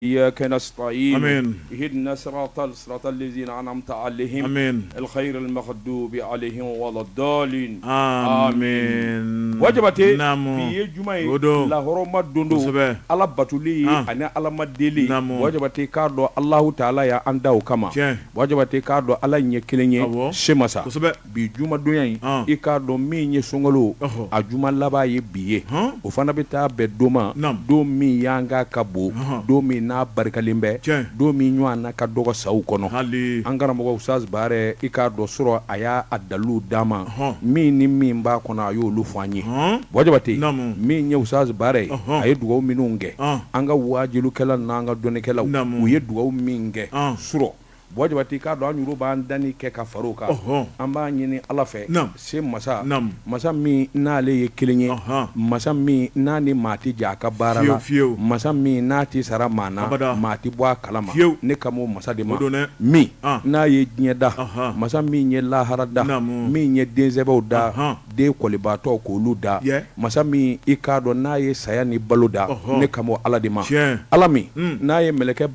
إياك نستعين. آمين. اهدنا صراط الصراط الذين أنعمت عليهم. آمين. الخير المغضوب عليهم ولا الضالين. آمين. Buwa Jabate, Naamu. Bi ye juma ye. O don. Lahɔrɔma don don. Kosɛbɛ. Ala batoli Ah. ani Ala ma deli. Naamu. Buwa Jabate k'a dɔn Alahu taala y'an da o kama. Tiɲɛ. Buwa Jabate k'a dɔn Ala ɲɛ kelen ye. Awɔ. Se masa. Kosɛbɛ. Bi jumadonya in, Ah. i k'a dɔn min ye sunkalo, Ɔhɔ. a juma laban ye bi ye. Hɔn. O fana bɛ taa bɛn don ma, Naamu. don min yanga ka bon, Ɔhɔn. don min n'a barikalen bɛ, Tiɲɛ. don min ɲɔgɔn na ka dɔgɔ saw kɔnɔ. Hali. An karamɔgɔ Usaz Baarɛ, i k'a dɔn surɔ a y'a dalilu d'an ma, Ɔhɔn. min ni min b'a kɔnɔ a y'olu fɔ an ye. Hɔn. Buwa Jabate, Naamu. min ye Usaz Baarɛ ye, Ɔhɔn. a ye dugawu minnu kɛ, Ɔn. an ka wajulikɛla n'an ka dɔnnikɛlaw, Naamu. u ye dugawu min kɛ Ɔn. surɔ Buwa Jabate k'a dɔn an yɛrɛw b'an danni kɛ ka fara o kan. Ɔhɔn. An b'a ɲini Ala fɛ. Naamu. Se masa. Naamu. Masa min n'ale ye kelen ye. Ɔhɔn. Masa min n'a ni maa tɛ jɛ a ka baara la. Fiyewu, fiyewu. Masa min n'a tɛ sara maa na. Abada. Maa tɛ bɔ a kalama. Fiyewu. Ne kan b'o masa de ma. O don dɛ. Min An. n'a ye diɲɛ da. Ɔhɔn. Masa min ye lahara da. Naamu. Min ye densɛbɛw da. Ɔhɔn. Den kɔlibaatɔ k'olu da. Yɛ. Masa min i k'a dɔn n'a ye saya ni balo da. Ɔhɔn. Ne kan b'o Ala de ma. Tiɲɛ. Ala min Mm. n'a ye mɛlɛkɛ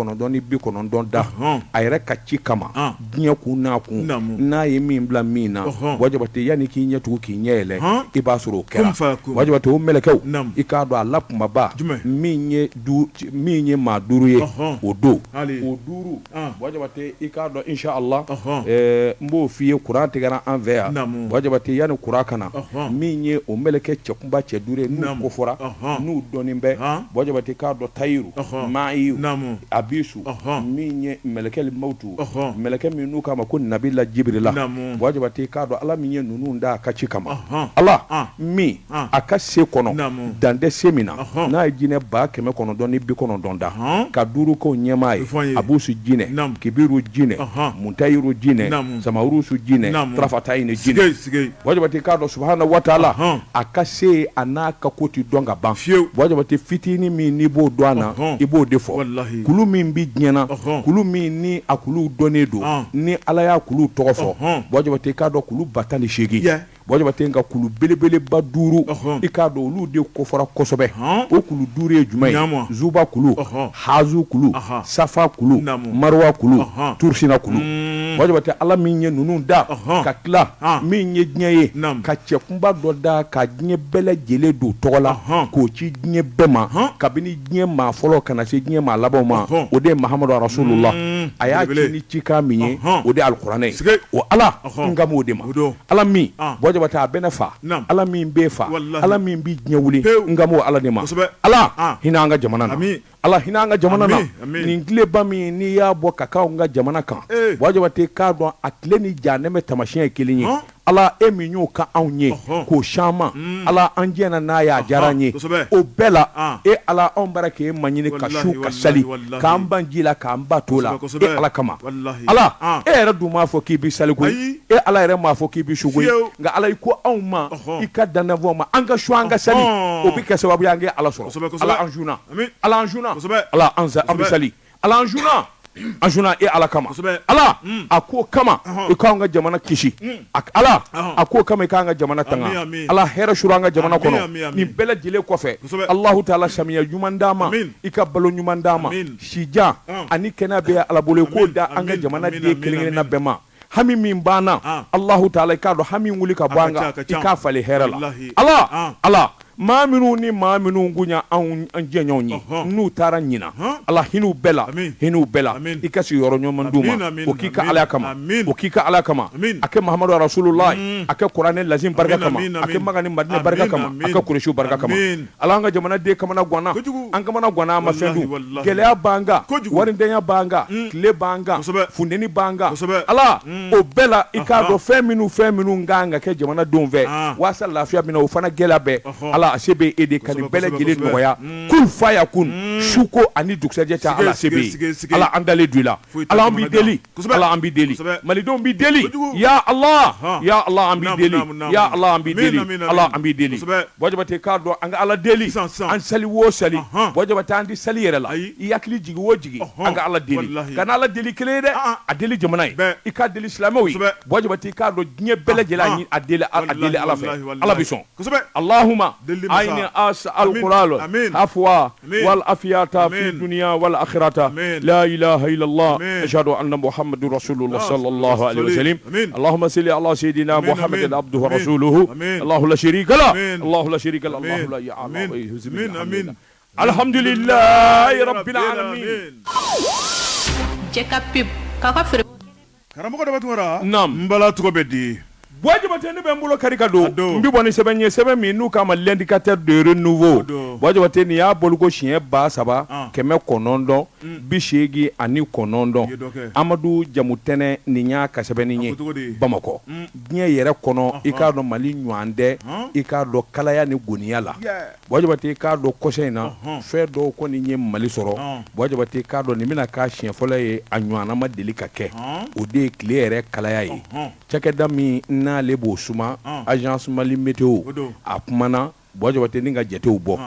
999 da. Ɔhɔn. A yɛrɛ ka ci kama. An. Diɲɛ kun n'a kun. Naamu. N'a ye min bila min na. Ɔhɔn. Buwa Jabate yanni k'i ɲɛ tugun k'i ɲɛ yɛlɛ. Hɔn. I b'a sɔrɔ o kɛra. Kun fayakun. Buwa Jabate o mɛlɛkɛw. Naamu. I k'a dɔn a la kunbaba. Jumɛn? Min ye maa duuru ye. Ɔhɔn. O don. Hali. O duuru. An. Buwa Jabate i k'a dɔn inshallah. Ɔhɔn. Ɛɛ n b'o f'i ye kuran tigɛra an fɛ yan. Naamu. Buwa Jabate yanni kuran ka na. Ɔhɔn. Min ye o mɛlɛkɛ cɛkunba cɛ duuru ye n'u Naamu. kofɔra. Ɔhɔn. N'u dɔnnen bɛ. Han. Buwa Jabate k'a dɔn Tayiru. Ɔhɔn. Mayiru. Naamu. Abisu. Ɔhɔn. Min ye mɛlɛkɛli mawutu. Ɔhɔn. Mɛlɛkɛ min n'u k'a ma ko Nabila Jibirila. Naamu. Buwa Jabate k'a dɔn Ala min ye ninnu da a ka ci kama. Ɔhɔn. Ala An. min An. a ka se kɔnɔ. Naamu. Dan tɛ se min na. Ɔhɔn. N'a ye jinɛ 990 da. Ɔhɔn. Ka duuru k'o ɲɛmaa ye. O fɔ an ye. Abusu jinɛ. Naamu. Kibiru jinɛ. Ɔhɔn. Muntayiru jinɛ. Naamu. Samarusu jinɛ. Naamu. Tarafatayini jinɛ. Sigei, sigei. Buwa Jabate k'a dɔn subahana wa taala Ɔhɔn. a ka se a n'a ka ko tɛ dɔn ka ban. Fiyewu. Buwa Jabate fitinin min n'i b'o dɔn a na. Ɔhɔn. I b'o de fɔ. Walahi. Kulu min bɛ diɲɛ na. Ɔhɔn. Kulu min ni a kulu dɔnnen don. Ɔn. Ni Ala y'a kulu tɔgɔ fɔ. Ɔhɔn. Buwa Jabate k'a dɔn kulu 10 008. Yɛ. Buwa Jabate nka kulu belebeleba duuru. Ɔhɔn. I k'a dɔn olu de kofɔra kosɛbɛ. Hɔn. O kulu duuru ye jumɛn ye? Naamu. Zuba kulu. Ɔhɔn. Hazu kulu. Aha. Safa kulu. Naamu. Marwa kulu. Ɔhɔn. Turusina kulu. Mm. Buwa Jabate Ala min ye ninnu da. Ɔhɔn. Ka tila. An. Min ye diɲɛ ye. Naamu. Ka cɛkunba dɔ da ka diɲɛ bɛɛ lajɛlen don tɔgɔ la. Ɔhɔn. K'o ci diɲɛ bɛɛ ma. Hɔn. Kabini diɲɛ maa fɔlɔ ka na se diɲɛ maa labanw ma. Ɔhɔn. O de ye Mahamadu Rasulula. Mm. A y'a ci Belebele. ni cikan min ye. Ɔhɔn. O de ye alikuranɛ ye. Sige. O Ala Ɔhɔn. n kan b'o de ma. O don. Ala min. An. Buwa Jabate a bɛ ne fa. Naamu. Ala min b'e fa. Walahi. Ala min bɛ diɲɛ wuli. Pewu. N kan b'o Ala de ma. Kosɛbɛ. Ala An. hinɛ an ka jamana na. Ami. Ala hinɛ an ka jamana na. Ami, ami. Nin tileba min n'i y'a bɔ ka k'anw ka jamana kan. Ee. Buwa Jabate k'a dɔn a tile ni jahanɛmɛ taamasiyɛn ye kelen ye. Hɔn. Ala e min y'o ka anw ye. Ɔhɔn. K'o caman. Ala an jɛna n'a ye a diyara an ye. Kosɛbɛ. O bɛɛ la. An. E Ala anw bara k'e maɲini ka Walahi, su ka walahi, sali. walahi. K'an ban ji la k'an ba to la. Kosɛbɛ, kosɛbɛ. E Ala kama. Walahi. Ala An. e yɛrɛ dun m'a fɔ k'i bɛ sali koyi. Ayi. E Ala yɛrɛ m'a fɔ k'i bɛ su koyi. Fiyewu. Nka Ala i ko anw ma. Ɔhɔn. I ka dandanfɛnw ma an ka su an ka sali. Ɔhɔn. O bɛ kɛ sababu ye an k'e Ala sɔrɔ. Kosɛbɛ, kosɛbɛ. Ala an sunna. Ami. Ala an sunna. Kosɛbɛ. Ala an bɛ Kosɛbɛ. sali. Ala an sunna. An sunna e Ala kama. Kosɛbɛ. Ala a k'o kama Ɔhɔn. i k'anw ka jamana kisi. Ala Ɔhɔn. a k'o kama i k'an ka jamana tanga. Ami, ami. Ala hɛrɛ suru an ka jamana Ami, kɔnɔ. ami, ami. Nin bɛɛ lajɛlen kɔfɛ. Kosɛbɛ. Alahu taala samiya ɲuman d'an ma. Amin. I ka balo ɲuman d'an ma. Amin. Sijan Ɔn. ani kɛnɛya bɛ Ala bolo i k'o Amin, da an ka amin, jamana amin, den amin, kelen kelenna amin. bɛɛ ma. Hami min b'an na. An. Alahu taala i k'a dɔn hami wuli ka bɔ A an ka ca, kan a ka i ca. k'a falen hɛrɛ la. Walahi. Ala An. Ala maa minnu ni maa minnu kun y'anw an jɛɲɔgɔnw ye Ɔhɔn. n'u taara ɲina Hɔn. Ala hin'u bɛɛ la Amin. hin'u bɛɛ la Amin. i ka sigiyɔrɔ ɲuman d'u ma Amin, amin, o k'i ka amin, Ala kama amin. o k'i ka Ala kama Amin. a kɛ Mahamadu Rasululahi a kɛ kuranɛ lazim barika Amin, kama amin, a kɛ amin. Maka ni Madina barika Amin, kama a amin. kɛ Kuresiw barika kama Amin. Ala an ka jamana den kamana ganna Kojugu. an kamana ganna an ma fɛn Walahi, dun walahi. gɛlɛya b'an kan Kojugu. warintanya b'an kan tile b'an kan Kosɛbɛ. funteni b'an kan Kosɛbɛ. Ala o bɛɛ la i k'a Ahan. dɔn fɛn minnu kan ka kɛ jamanadenw fɛ Ah. walasa lafiya bɛ na o fana gɛlɛya bɛɛ Ɔhɔn. Ala a se bɛ e de ka nin Kosɛbɛ, bɛɛ kosɛbɛ, lajɛlen kosɛbɛ. nɔgɔya kun fa yakun suko ani dugusɛjɛ cɛ Sige, Ala se bɛ sige, sige, yen sige. Ala an dalen don i la Foyi tɛ Ala an b'i jamana deli Kosɛbɛ. Ala an b'i deli Kosɛbɛ. Malidenw b'i deli Kojugu. ya Allah Ahan. ya Allah an b'i Naamu, deli naamu, naamu. ya Allah an b'i Amin, deli amin, amin. Ala an b'i deli Kosɛbɛ. Buwa Jabate k'a dɔn an ka Ala deli Sisan, sisan. an sali o sali Ahan. Buwa Jabate an tɛ sali yɛrɛ la Ayi. i hakili jigin o jigin Ɔhɔn. an ka Ala deli Walahi. kana Ala deli kelen ye dɛ Ah, ah. a deli jamana ye Bɛɛ. i k'a deli silamɛw ye Kosɛbɛ. Buwa Jabate k'a dɔn diɲɛ bɛɛ lajɛlen a Ahan. ɲi- a deli a deli Ala fɛ Walahi, walahi. Ala bɛ sɔn Kosɛbɛ. Allahuma Deli. Aini as'alukura afwa wal afiyata fi dunya wal akhirata la ilaha illallah ashhadu anna muhammadu rasulullah sallallahu alaihi wasallam allahumma salli ala sayyidina muhammadin abduhu wa rasuluhu allahu la sharika lah allahu la sharika lah allahu la amin alhamdulillahi rabbil alamin Cɛ ka pub k'a ka feere Karamɔgɔ Daba Tunkara, naamu, n bala tɔgɔ bɛ di? Buwa Jabate ne bɛ n bolo kari ka don, n bɛ bɔ ni sɛbɛn ye sɛbɛn min n'u k'a ma l'indicateur de renouveau, o don, Buwa Jabate nin y'a bɔliko siɲɛ 3989, i ye dɔ kɛ, Amadu Jamutɛnɛ nin y'a ka sɛbɛnni ye, a ko cogo di? Bamakɔ, diɲɛ yɛrɛ kɔnɔ i k'a dɔn Mali ɲɔgɔn tɛ, i k'a dɔn kalaya ni goniya la, Buwa Jabate i k'a dɔn kɔsa in na fɛn dɔw kɔni ye Mali sɔrɔ Buwa Jabate i k'a dɔn nin bɛna k'a siɲɛ fɔlɔ ye a ɲɔgɔnna ma deli ka kɛ o de ye tile yɛrɛ kalaya ye cakɛda min n'ale b'o suma Agence Mali Météo a kumana Buwa Jabate ni ka jatew bɔ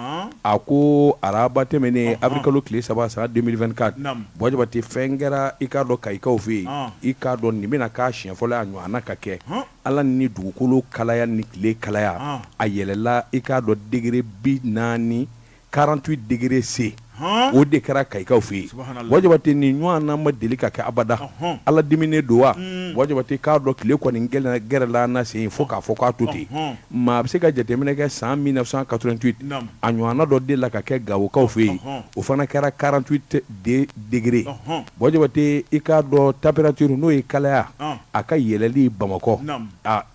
a ko araba tɛmɛnen avril kalo tile 3 san 2024 Buwa Jabate fɛn kɛra i k'a dɔn Kayikaw fɛ yen i k'a dɔn nin bɛna k'a siɲɛ fɔlɔ ye a ɲɔgɔnna ka kɛ Ala ni dugukolo kalaya ni tile kalaya a yɛlɛla i k'a dɔn degré 40 48 degré C o de kɛra Kayikaw fɛ yen Buwa Jabate nin ɲɔgɔnna ma deli ka kɛ abada Ala diminen don wa Buwa Jabate k'a dɔn tile kɔni gɛrɛla an na sen fo k'a fɔ k'a to ten maa bɛ se ka jateminɛ kɛ san 1988 a ɲɔgɔnna dɔ delila ka kɛ Gawokaw fɛ yen o fana kɛra 48 degré Buwa Jabate i k'a dɔn température n'o ye kalaya a ka yɛlɛli Bamakɔ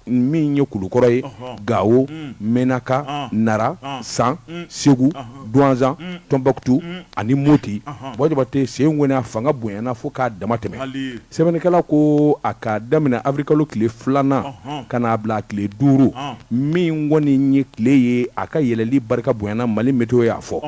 min ye Kulukɔrɔ ye Gawo Menaka Nara San Segu Duwanzan Tɔnbukutu ani Moti Buwa Jabate sen kɔni a fanga bonyana fo k'a dama tɛmɛ sɛbɛnnikɛla ko a k'a daminɛ avril kalo tile filanan ka n'a bila tile 5 min kɔni ye tile ye a ka yɛlɛli barika bonyana Mali Météo y'a fɔ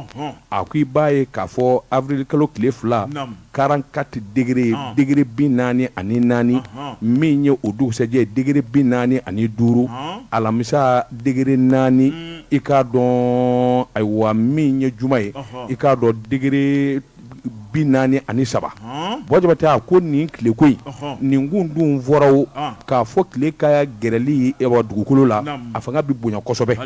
A ko i b'a ye k'a fɔ avril kalo tile 2 44 degré degré 44 min ye o dugusɛjɛ degré 45 alamisa degré 4 i k'a dɔn ayiwa min ye juma ye i k'a dɔn degré 43 Buwa Jabate a ko nin tileko in nin kun dun fɔra o k'a fɔ tile ka gɛrɛli dugukolo la a fanga bɛ bonya kosɛbɛ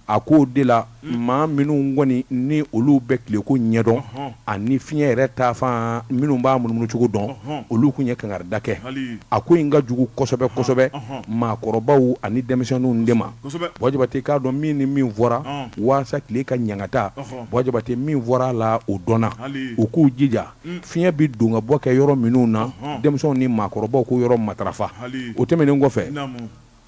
a k'o de la maa minnu kɔni ni olu bɛ tileko ɲɛdɔn ani fiɲɛ yɛrɛ taafan minnu b'a munumunu cogo dɔn olu tun ye kangarida kɛ a ko in ka jugu kosɛbɛ kosɛbɛ maakɔrɔbaw ani denmisɛnninw de ma Buwa Jabate k'a dɔn min ni min fɔra waasa tile ka ɲangata Buwa Jabate min fɔra a la o dɔnna u k'u jija fiɲɛ bɛ don ka bɔ kɛ yɔrɔ minnu na denmisɛnw ni maakɔrɔbaw k'o yɔrɔ matarafa o tɛmɛnen kɔfɛ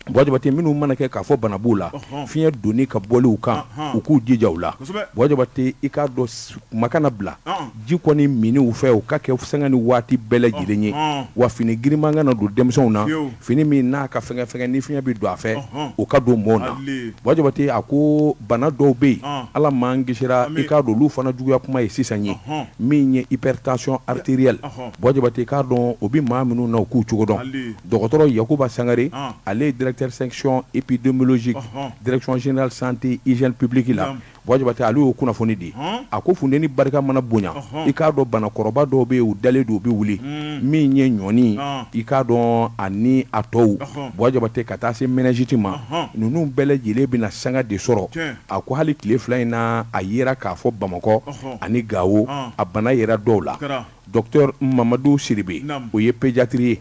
Buwa Jabate minnu mana kɛ k'a fɔ bana b'u la fiɲɛ donni ka bɔli kan u k'u jija u la Buwa Jabate i k'a dɔn kuma kana bila ji kɔni minni u fɛ u ka kɛ sanga ni waati bɛɛ lajɛlen ye wa fini girinman kana don denmisɛnw na fini min n'a ka fɛgɛn fɛgɛn ni fiɲɛ bɛ don a fɛ o ka don mɔɔw na Buwa Jabate a ko bana dɔw bɛ yen Ala m'an kisira i k'a dɔn olu fana juguya kuma ye sisan ye min ye hypertension artérielle Buwa Jabate i k'a dɔn o bɛ maa minnu na u k'u cogo dɔn Dɔgɔtɔrɔ Yakuba Sangare ale ye directeur section épidémiologique direction générale santé hygiène publique la Buwa Jabate ale y'o kunnafoni di a ko funteni barika mana bonya i k'a dɔn banakɔrɔba dɔw bɛ yen u dalen don u bɛ wuli min ye ɲɔni i k'a dɔn ani a tɔw Buwa Jabate ka taa se méningite ma ninnu bɛɛ lajɛlen bɛna sanga de sɔrɔ a ko hali tile 2 in na a yera k'a fɔ Bamakɔ ani Gawo a bana yera dɔw la Docteur Mamadu Sidibe o ye pédiatre ye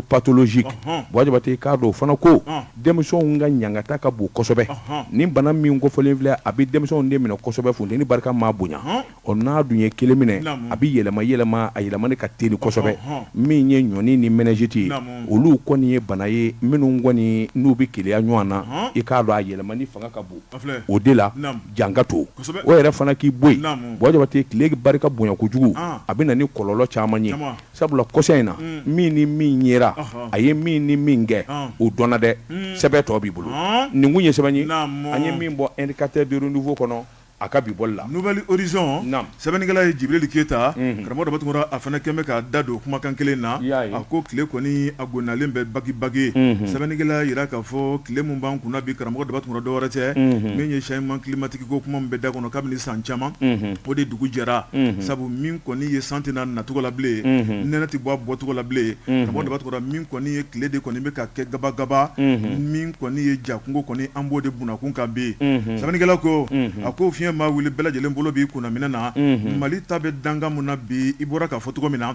pathologique Buwa Jabate i k'a dɔn o fana ko denmisɛnw ka ɲangata ka bon kosɛbɛ ni bana min kofɔlen filɛ a bɛ denmisɛnw de minɛ kosɛbɛ funteni barika maa bonya ɔ n'a dun ye kelen minɛ a bɛ yɛlɛma yɛlɛma a yɛlɛmani ka teli kosɛbɛ min ye ɲɔni ni méningite ye olu kɔni ye bana ye minnu kɔni n'u bɛ keleya ɲɔgɔn na i k'a dɔn a yɛlɛmani fanga ka bon o de la jan ka to o yɛrɛ fana k'i bɔ yen Buwa Jabate tile barika bonya kojugu a bɛ na ni kɔlɔlɔ caman ye sabula kɔsa in na min ni min yera a ye min ni min kɛ o dɔnna dɛ sɛbɛn tɔ b'i bolo nin kun ye sɛbɛn ye an ye min bɔ indicateur de renouveau kɔnɔ. A ka bi bɔli la Nouvel Horizon Naam. Sɛbɛnnikɛla ye Jibirili Keyita karamɔgɔ Daba Tunkara a fana kɛn bɛ k'a da don kumakan kelen na I y'a ye. A ko tile kɔni a gonalen bɛ bagibagi. Sɛbɛnnikɛla y'a jira k'a fɔ tile min b'an kunna bi karamɔgɔ Daba Tunkara dɔwɛrɛ tɛ min ye changement climatique ko kuma min bɛ da kɔnɔ kabini san caman o de dugu jɛra sabu min kɔni ye san tɛna nacogo la bilen nɛnɛ tɛ bɔ a bɔcogo la bilen karamɔgɔ Daba Tunkara min kɔni ye tile de kɔni bɛ ka kɛ gabagaba min kɔni ye ja kungo kɔni an b'o de bunakun kan bi sɛbɛnnikɛla ko a ko fiɲɛ maa wuli bɛɛ lajɛlen bolo b'i kunnaminɛ na Mali ta bɛ dankan min na bi i bɔra k'a fɔ cogo min na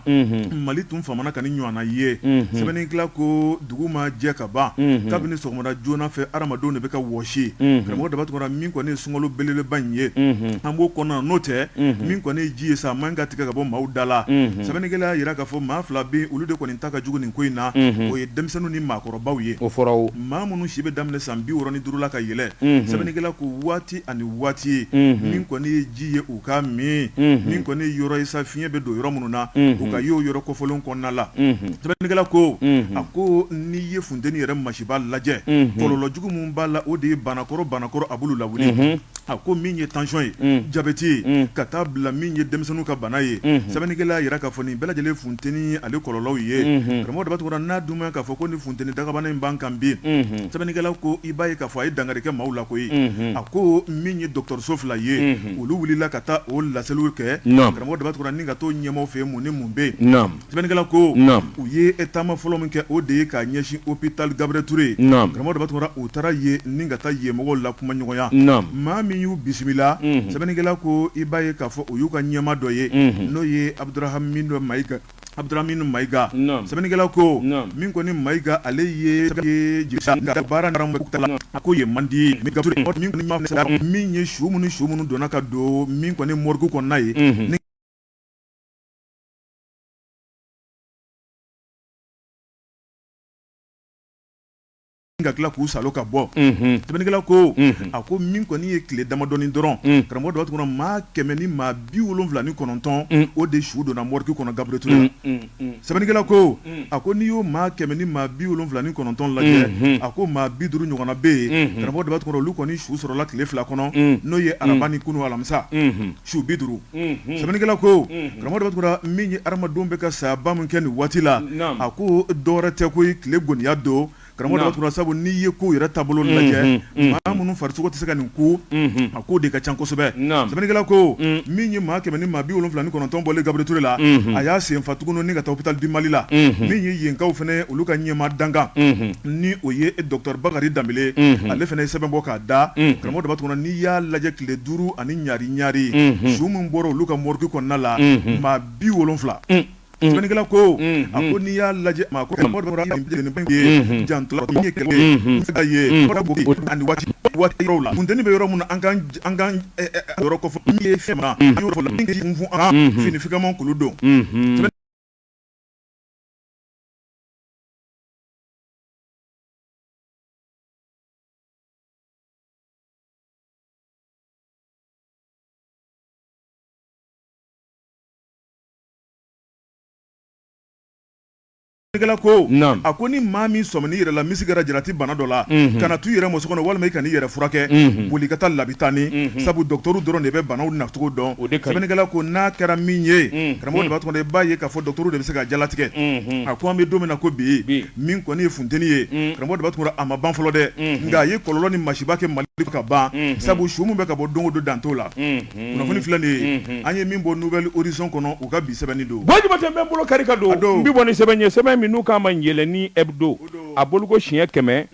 Mali tun famana ka nin ɲɔgɔnna ye sɛbɛnnikɛla ko dugu ma jɛ ka ban kabini sɔgɔmada joona fɛ hadamadenw de bɛ ka wɔsi karamɔgɔ Daba Tunkara min kɔni ye sunkalo belebeleba in ye an b'o kɔnɔna n'o tɛ min kɔni ye ji ye sa a man ka tigɛ ka bɔ maaw da la sɛbɛnnikɛla y'a jira k'a fɔ maa fila bɛ olu de kɔni ta ka jugu nin ko in na o ye denmisɛnninw ni maakɔrɔbaw ye o fɔra o maa minnu si bɛ daminɛ san 65 la ka yɛlɛ sɛbɛnnikɛla ko waati ani waati min kɔni ye ji ye u ka min min kɔni ye yɔrɔ ye sa fiɲɛ bɛ don yɔrɔ minnu na u ka y'o yɔrɔ kofɔlen kɔnɔna la sɛbɛnnikɛla ko a ko n'i ye funteni yɛrɛ masiba lajɛ kɔlɔlɔ jugu min b'a la o de ye banakɔrɔ banakɔrɔ a b'olu lawuli a ko min ye tension ye diabète ye ka taa bila min ye denmisɛnninw ka bana ye sɛbɛnnikɛla y'a jira k'a fɔ nin bɛɛ lajɛlen funteni ale kɔlɔlɔw ye karamɔgɔ Daba Tunkara n'a dun ma k'a fɔ ko ni funteni dagabana in b'an kan bi sɛbɛnnikɛla ko i b'a ye k'a fɔ a ye dankari kɛ maaw la koyi a ko min ye dɔgɔtɔrɔso fila ye olu wulila ka taa o laseliw kɛ karamɔgɔ Daba Tunkara ni ka t'o ɲɛmaaw fɛ mun ni mun bɛ yen Sɛbɛnnikɛla ko u ye taama fɔlɔ min kɛ o de ye k'a ɲɛsin hôpital Gabriel Touré karamɔgɔ Daba Tunkara u taara yen ni ka taa yen mɔgɔw la kuma ɲɔgɔnya maa min y'u bisimila sɛbɛnnikɛla ko i b'a ye k'a fɔ o y'u ka ɲɛmaa dɔ ye n'o ye Abudurahamini Mayiga Abudurahamini Mayiga sɛbɛnnikɛla ko min kɔni Mayiga ale ye baara a ko yen man di min ye su minnu donna ka don min kɔni morgue kɔnɔna ye ka tila k'u salo ka bɔ sɛbɛnnikɛla ko a ko min kɔni ye tile damadɔnin dɔrɔn karamɔgɔ Daba Tunkara maa 179 o de su donna morgue kɔnɔ Gabriel Touré la sɛbɛnnikɛla ko a ko n'i y'o maa 179 lajɛ a ko maa 50 ɲɔgɔnna bɛ yen karamɔgɔ Daba Tunkara olu kɔni su sɔrɔla tile 2 kɔnɔ n'o ye araba ni kunun alamisa su 50 sɛbɛnnikɛla ko karamɔgɔ Daba Tunkara min ye hadamadenw bɛ ka sayaba min kɛ nin waati la a ko dɔwɛrɛ tɛ koyi tile goniya don karamɔgɔ Daba Tunkara sabu n'i ye ko yɛrɛ taabolo lajɛ maa minnu farisogo tɛ se ka nin ko a ko de ka ca kosɛbɛ sɛbɛnnikɛla ko min ye maa 179 bɔlen Gabriel Touré la a y'a sen fa tuguni ni ka taa hôpital du Mali la min ye yenkaw fana olu ka ɲɛmaa dankan ni o ye docteur Bakari Danbele ale fana ye sɛbɛn bɔ k'a da karamɔgɔ Daba Tunkara n'i y'a lajɛ tile 5 ani ɲari ɲari su min bɔra olu ka morgue kɔnɔna la maa 70 sɛbɛnnikɛla ko a ko n'i y'a lajɛ maa janto ye ani waati la funteni bɛ yɔrɔ min an ka yɔrɔ kofɔ min ye fɛn fini fikaman k'olu don. Ko a ko ni maa min sɔmin'i yɛrɛ la misi kɛra jalati bana dɔ la kana t'u yɛrɛ muso kɔnɔ walima i kan'i yɛrɛ furakɛ boli ka taa labitani sabu dɔgɔtɔrɔ dɔrɔn de bɛ banaw nacogo dɔn sɛbɛnnikɛla ko n'a kɛra min ye karamɔgɔ Daba Tunkara i b'a ye k'a fɔ dɔgɔtɔrɔ de bɛ se ka jalatigɛ a ko an bɛ don min na ko bi min kɔni ye funteni ye karamɔgɔ Daba Tunkara a ma ban fɔlɔ dɛ nka a ye kɔlɔlɔ ni masiba kɛ Mali ka ban sabu su min bɛ ka bɔ don o don dan t'o la kunnafoni filɛ nin ye an ye min bɔ Nouvel Horizon kɔnɔ u ka bi sɛbɛnni don Buwa Jabate n bɛ n bolo kari ka don n bɛ bɔ ni sɛbɛn ye sɛbɛn min n'u k'a ma Yɛlɛnni Hebdo a boloko siɲɛ 94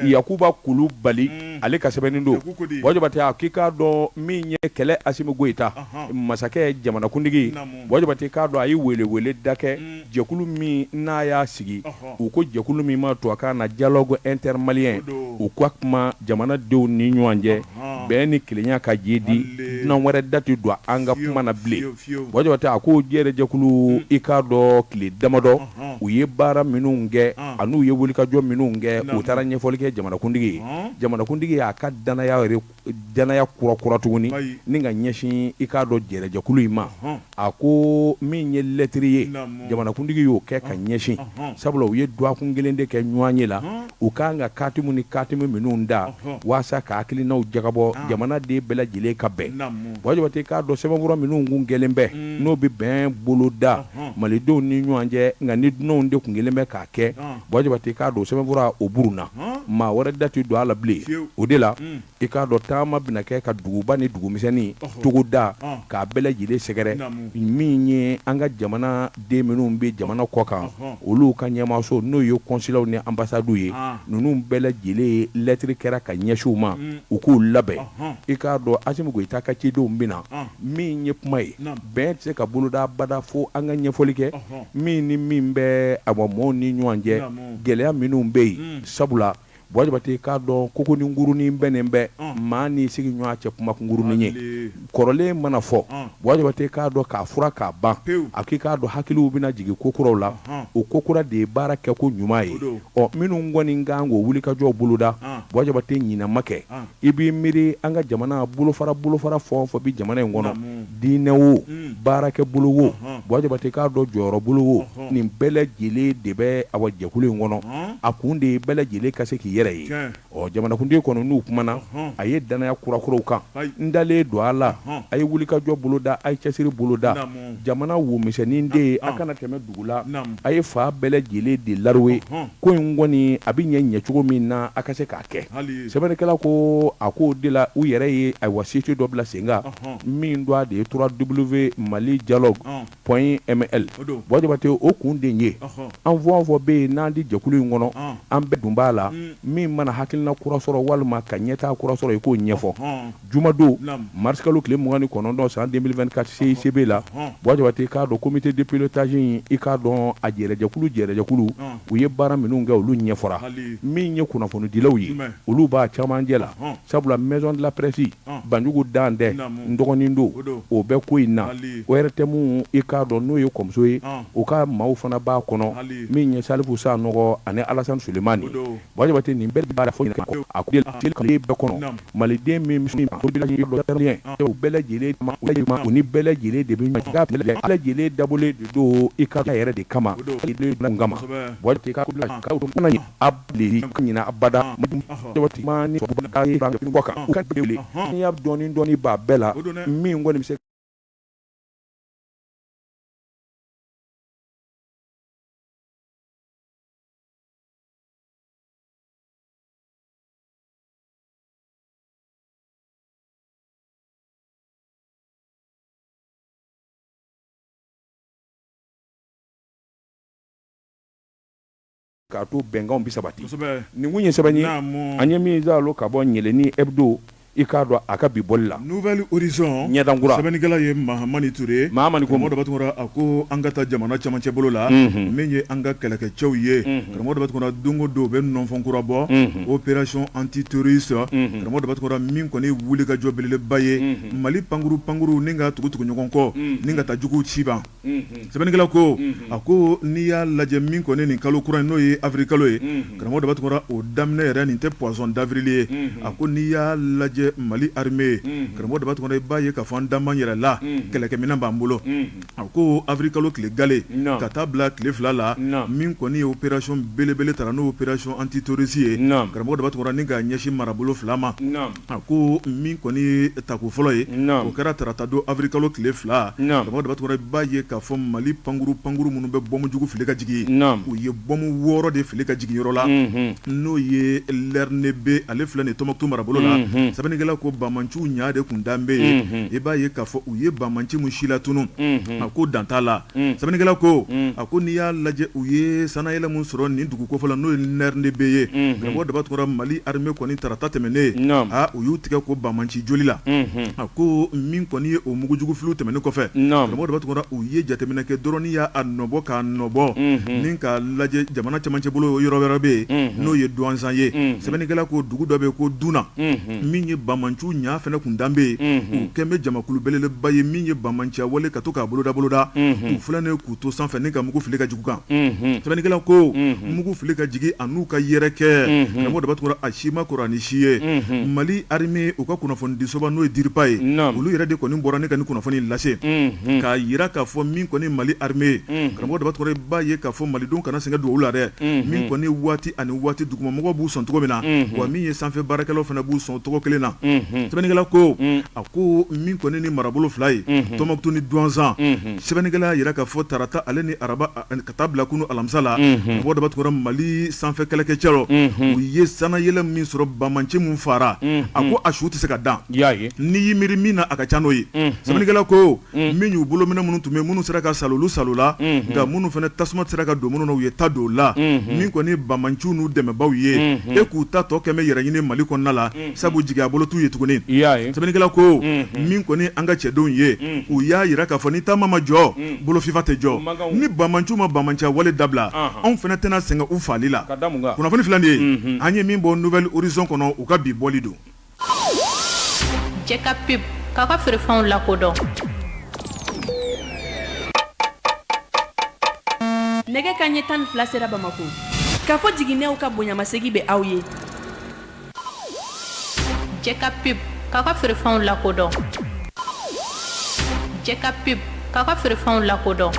Yakuba Kulubali ale ka sɛbɛnni don Buwa Jabate a k'i k'a dɔn min ye kɛlɛ Asimi Goyita masakɛ jamanakuntigi Buwa Jabate k'a dɔn a ye weele da kɛ jɛkulu min n'a y'a sigi u ko jɛkulu min ma tubabukan na dialogue intermalien u ka kuma jamanadenw ni ɲɔgɔn cɛ bɛn ni kelenya ka jiidi dunan wɛrɛ da tɛ don an ka kuma na bilen Buwa Jabate a ko jɛrɛ jɛkulu i k'a dɔn tile damadɔ u ye baara minnu kɛ an'u ye wulikajɔ minnu kɛ, u taara ɲɛfɔli kɛ jamanakuntigi ye. Jamanakuntigi y'a ka danaya danaya kura kura tuguni ni ka ɲɛsin i k'a dɔn jɛrɛjɛkulu in ma. A ko min ye lɛtiri ye, jamanakuntigi y'o kɛ ka ɲɛsin, sabula u ye dɔgɔkun kelen de kɛ ɲɔgɔn ye la, u ka kan ka katimu ni katimu minnu da waasa ka hakilinaw jagabɔ jamanaden bɛɛ lajɛlen ka bɛn. Buwa Jabate, k'a dɔn sɛbɛnfura minnu kun kɛlen bɛ, n'o bɛ bɛn boloda malidenw ni ɲɔgɔn cɛ, nka ni dunanw de kun kɛlen bɛ k'a kɛ. Buwa Jabate, k'a dɔn sɛbɛnfura o burunna, maa wɛrɛ da tɛ don a la bilen. O de la, i k'a dɔn taama bɛna kɛ ka duguba ni dugumisɛnnin togoda k'a bɛɛ lajɛlen sɛgɛrɛ. Min ye an ka jamana den minnu bɛ jamana kɔ kan, olu ka ɲɛmaaso, n'o ye kɔnsilaw ni anbasadiw ye, ninnu bɛɛ lajɛlen lɛtiri kɛra ka ɲɛsin u ma, u k'u labɛn. I k'a dɔn Asimi Goyita ka cidenw bɛ na. Min ye kuma ye, bɛn tɛ se ka boloda abada fo an ka ɲɛfɔli kɛ min ni min bɛ awa mɔɔw ni ɲɔgɔn cɛ, gɛlɛya minnu bɛ yen. Sabula Buwa Jabate, k'a dɔn koko ni ngurunin bɛnnen bɛ maa n'i sigiɲɔgɔn cɛ kuma kunkurunin ye. Kɔrɔlen mana fɔ, Buwa Jabate, k'a dɔn k'a fura k'a ban, a k'i k'a dɔn hakiliw bɛna jigin ko kuraw la. O ko kura de ye baara kɛ ko ɲuman ye. Ɔ minnu kɔni kan k'o wulikajɔ boloda, Buwa Jabate, ɲinɛ ma kɛ. I b'i miiri an ka jamana bolofara bolofara fɛn o fɛn bɛ jamana in kɔnɔ, diinɛ wo, baarakɛ bolo wo, Buwa Jabate, k'a dɔn jɔyɔrɔ bolo wo, nin bɛɛ lajɛlen de bɛ awa jɛkulu in kɔnɔ. A kun de ye bɛɛ lajɛlen ka se k'i yɛrɛ ye. Ɔ jamanakuntigi kɔni n'u kumana, a ye danaya kurakuraw kan. N dalen don a la, a ye wulikajɔ boloda, a ye cɛsiri boloda. Jamana womisɛnnin de ye, a kana tɛmɛ dugu la, a ye fan bɛɛ lajɛlen de laruwe. Ko in kɔni a bɛ ɲɛ ɲɛcogo min na, a ka se k'a kɛ. Sɛbɛnnikɛla ko a k'o de la u yɛrɛ ye ayiwa site dɔ bila sen kan min tɔgɔ de ye 3W Mali dialogue point ml. Buwa Jabate, o kun de ye an fɛn o fɛn bɛ yen n'an di jɛkulu in kɔnɔ, an bɛɛ dun b'a la, min mana hakilina kura sɔrɔ walima ka ɲɛtaa kura sɔrɔ, i k'o ɲɛfɔ. Jumadon marisikalo tile 29 san 2024 CICB la, Buwa Jabate, k'a dɔn comité de pilotage in, i k'a dɔn a jɛrɛjɛkulu jɛrɛjɛkulu u ye baara minnu kɛ, olu ɲɛfɔra. Min ye kunnafonidilaw ye, olu b'a camancɛ la, sabula maison de la presse Banjugu Dantɛ n dɔgɔnin don, o bɛ ko in na. ORTM, i k'a dɔn n'o ye kɔmuso ye, u ka maaw fana b'a kɔnɔ, min ye Salifu Sanɔgɔ ani Alasani Sulemani. Buwa Jabate, nin bɛɛ b'a fɔ a bɛɛ kɔnɔ maliden min bɛɛ lajɛlen u ni bɛɛ lajɛlen de bɛ lajɛlen dabɔlen de don i ka yɛrɛ de kama kama ɲin abada kan y'a dɔɔnin dɔɔnin b'a bɛɛ la min kɔni bɛ se. K'a to bɛnkanw bɛ sabati. Nin kun ye sɛbɛn ye an ye min zalo ka bɔ Nyeleni Hebdo, i k'a dɔn a ka bi bɔli la. Nouvel Horizon ɲɛdankura sɛbɛnnikɛla ye Mahamani Ture Mahamani ko Karamɔgɔ Daba Tunkara, a ko an ka taa jamana camancɛ bolo la, min ye an ka kɛlɛkɛcɛw ye, Karamɔgɔ Daba Tunkara, don o don u bɛ nɔnfɔn kura bɔ, opération antiterroriste, Karamɔgɔ Daba Tunkara, min kɔni ye wulikajɔ belebeleba ye, Mali pankuru pankuru ni ka tugu tugu ɲɔgɔn kɔ ni ka taa juguw ci ban. Sɛbɛnnikɛla ko a ko n'i y'a lajɛ min kɔni nin kalo kura in n'o ye avril kalo ye, karamɔgɔ Daba Tunkara, o daminɛ yɛrɛ nin tɛ poisson d'avril ye. A ko n'i y'a lajɛ Mali armée, karamɔgɔ Daba Tunkara, i b'a ye k'a fɔ an dan b'an yɛrɛ la, kɛlɛkɛminɛn b'an bolo. A ko avril kalo tile gale ka taa bila tile 2 la, min kɔni ye opération belebele ta n'o opération antiterroriste ye, karamɔgɔ Daba Tunkara, ni k'a ɲɛsin marabolo 2 ma. A ko min kɔni ye tako fɔlɔ ye, o kɛra tarata don avril kalo tile 2. Karamɔgɔ Daba Tunkara, i b'a ye k'a fɔ Mali pankuru pankuru minnu bɛ bɔmu jugu fili ka jigin, u ye bɔmu 6 de fili ka jigin yɔrɔ la, n'o ye Lɛrinebe, ale filɛ nin Tɔnbukutu marabolo la. Sɛbɛnnikɛla ko banbaanciw ɲa de kun dan bɛ yen. I b'a ye k'a fɔ u ye banbaanci min silatunu, a ko dan t'a la. Sɛbɛnnikɛla ko a ko n'i y'a lajɛ u ye sannayɛlɛn min sɔrɔ nin dugu kofɔ la, n'o ye Lɛrinebe ye, karamɔgɔ Daba Tunkara, Mali armée kɔni tarata tɛmɛnen, u y'u tigɛ ko banbaanci joli la. A ko min kɔni ye o mugujugu filiw tɛmɛnen kɔfɛ, karamɔgɔ Daba Tunkara, u ye jateminɛ kɛ dɔrɔn ni y'a nɔbɔ k'a nɔbɔ ni k'a lajɛ jamana camancɛ bolo yɔrɔ wɛrɛ bɛ yen n'o ye Duwanzan ye. Sɛbɛnnikɛla ko dugu dɔ bɛ yen ko Duna, min ye banbaanciw ɲa fana kun dan bɛ yen, u kɛn bɛ jamakulu belebeleba ye min ye banbaanciya wale ka to k'a boloda boloda, u filɛ nin ye k'u to sanfɛ ni ka mugu fili ka jigin u kan. Sɛbɛnnikɛla ko mugu fili ka jigin an'u ka yɛrɛkɛ, karamɔgɔ Daba Tunkara, a si ma kɔrɔ ni si ye. Mali armée u ka kunnafonidisoba n'o ye DIRPA ye, olu yɛrɛ de kɔni bɔra ni ka nin kunnafoni lase k'a jira k'a fɔ min kɔni Mali armée, karamɔgɔ Daba Tunkara, i b'a ye k'a fɔ malidenw kana sɛgɛn dugawu la dɛ, min kɔni waati ani waati dugumamɔgɔw b'u sɔn cogo min na, wa min ye sanfɛ baarakɛlaw fana b'u sɔn cogo kelen na. Sɛbɛnnikɛla ko a ko min kɔni ni marabolo fila ye, Tɔnbukutu ni Duwanzan, sɛbɛnnikɛla y'a jira k'a fɔ tarata ale ni araba ka taa bila kunun alamisa la, karamɔgɔ Daba Tunkara, Mali sanfɛ kɛlɛkɛcɛw u ye sannayɛlɛn min sɔrɔ, banbaanci min faara, a ko a su tɛ se ka dan, n'i y'i miiri min na a ka ca n'o ye. Sɛbɛnnikɛla ko min y'u bolominɛn minnu tun bɛ minnu sera ka salo, olu salola, nka minnu fana tasuma sera ka don minnu na, u ye ta don la. Min kɔni banbaanciw n'u dɛmɛbaaw ye, e k'u ta tɔ kɛmɛ yɛrɛ ɲini Mali kɔnɔna la, sabu jigiya bolo t'u ye tuguni. Sɛbɛnnikɛla ko min kɔni an ka cɛdenw ye, u y'a jira k'a fɔ ni taama ma jɔ, bolofifa tɛ jɔ. Ni banbaanciw ma banbaanciya wale dabila, anw fana tɛna sɛgɛn u faali la. Kunnafoni filɛ nin ye, an ye min bɔ Nouvel Horizon kɔnɔ, u ka bi bɔli don. Jɛ ka pub k'aw ka feerefɛnw lakodɔn. Nɛgɛ kanɲɛ 12 sera Bamakɔ. Kafo jiginɛw ka bonyamasegin bɛ aw ye. Jɛ ka pub k'aw ka feerefɛnw lakodɔn. Jɛ ka pub k'aw ka feerefɛnw lakodɔn.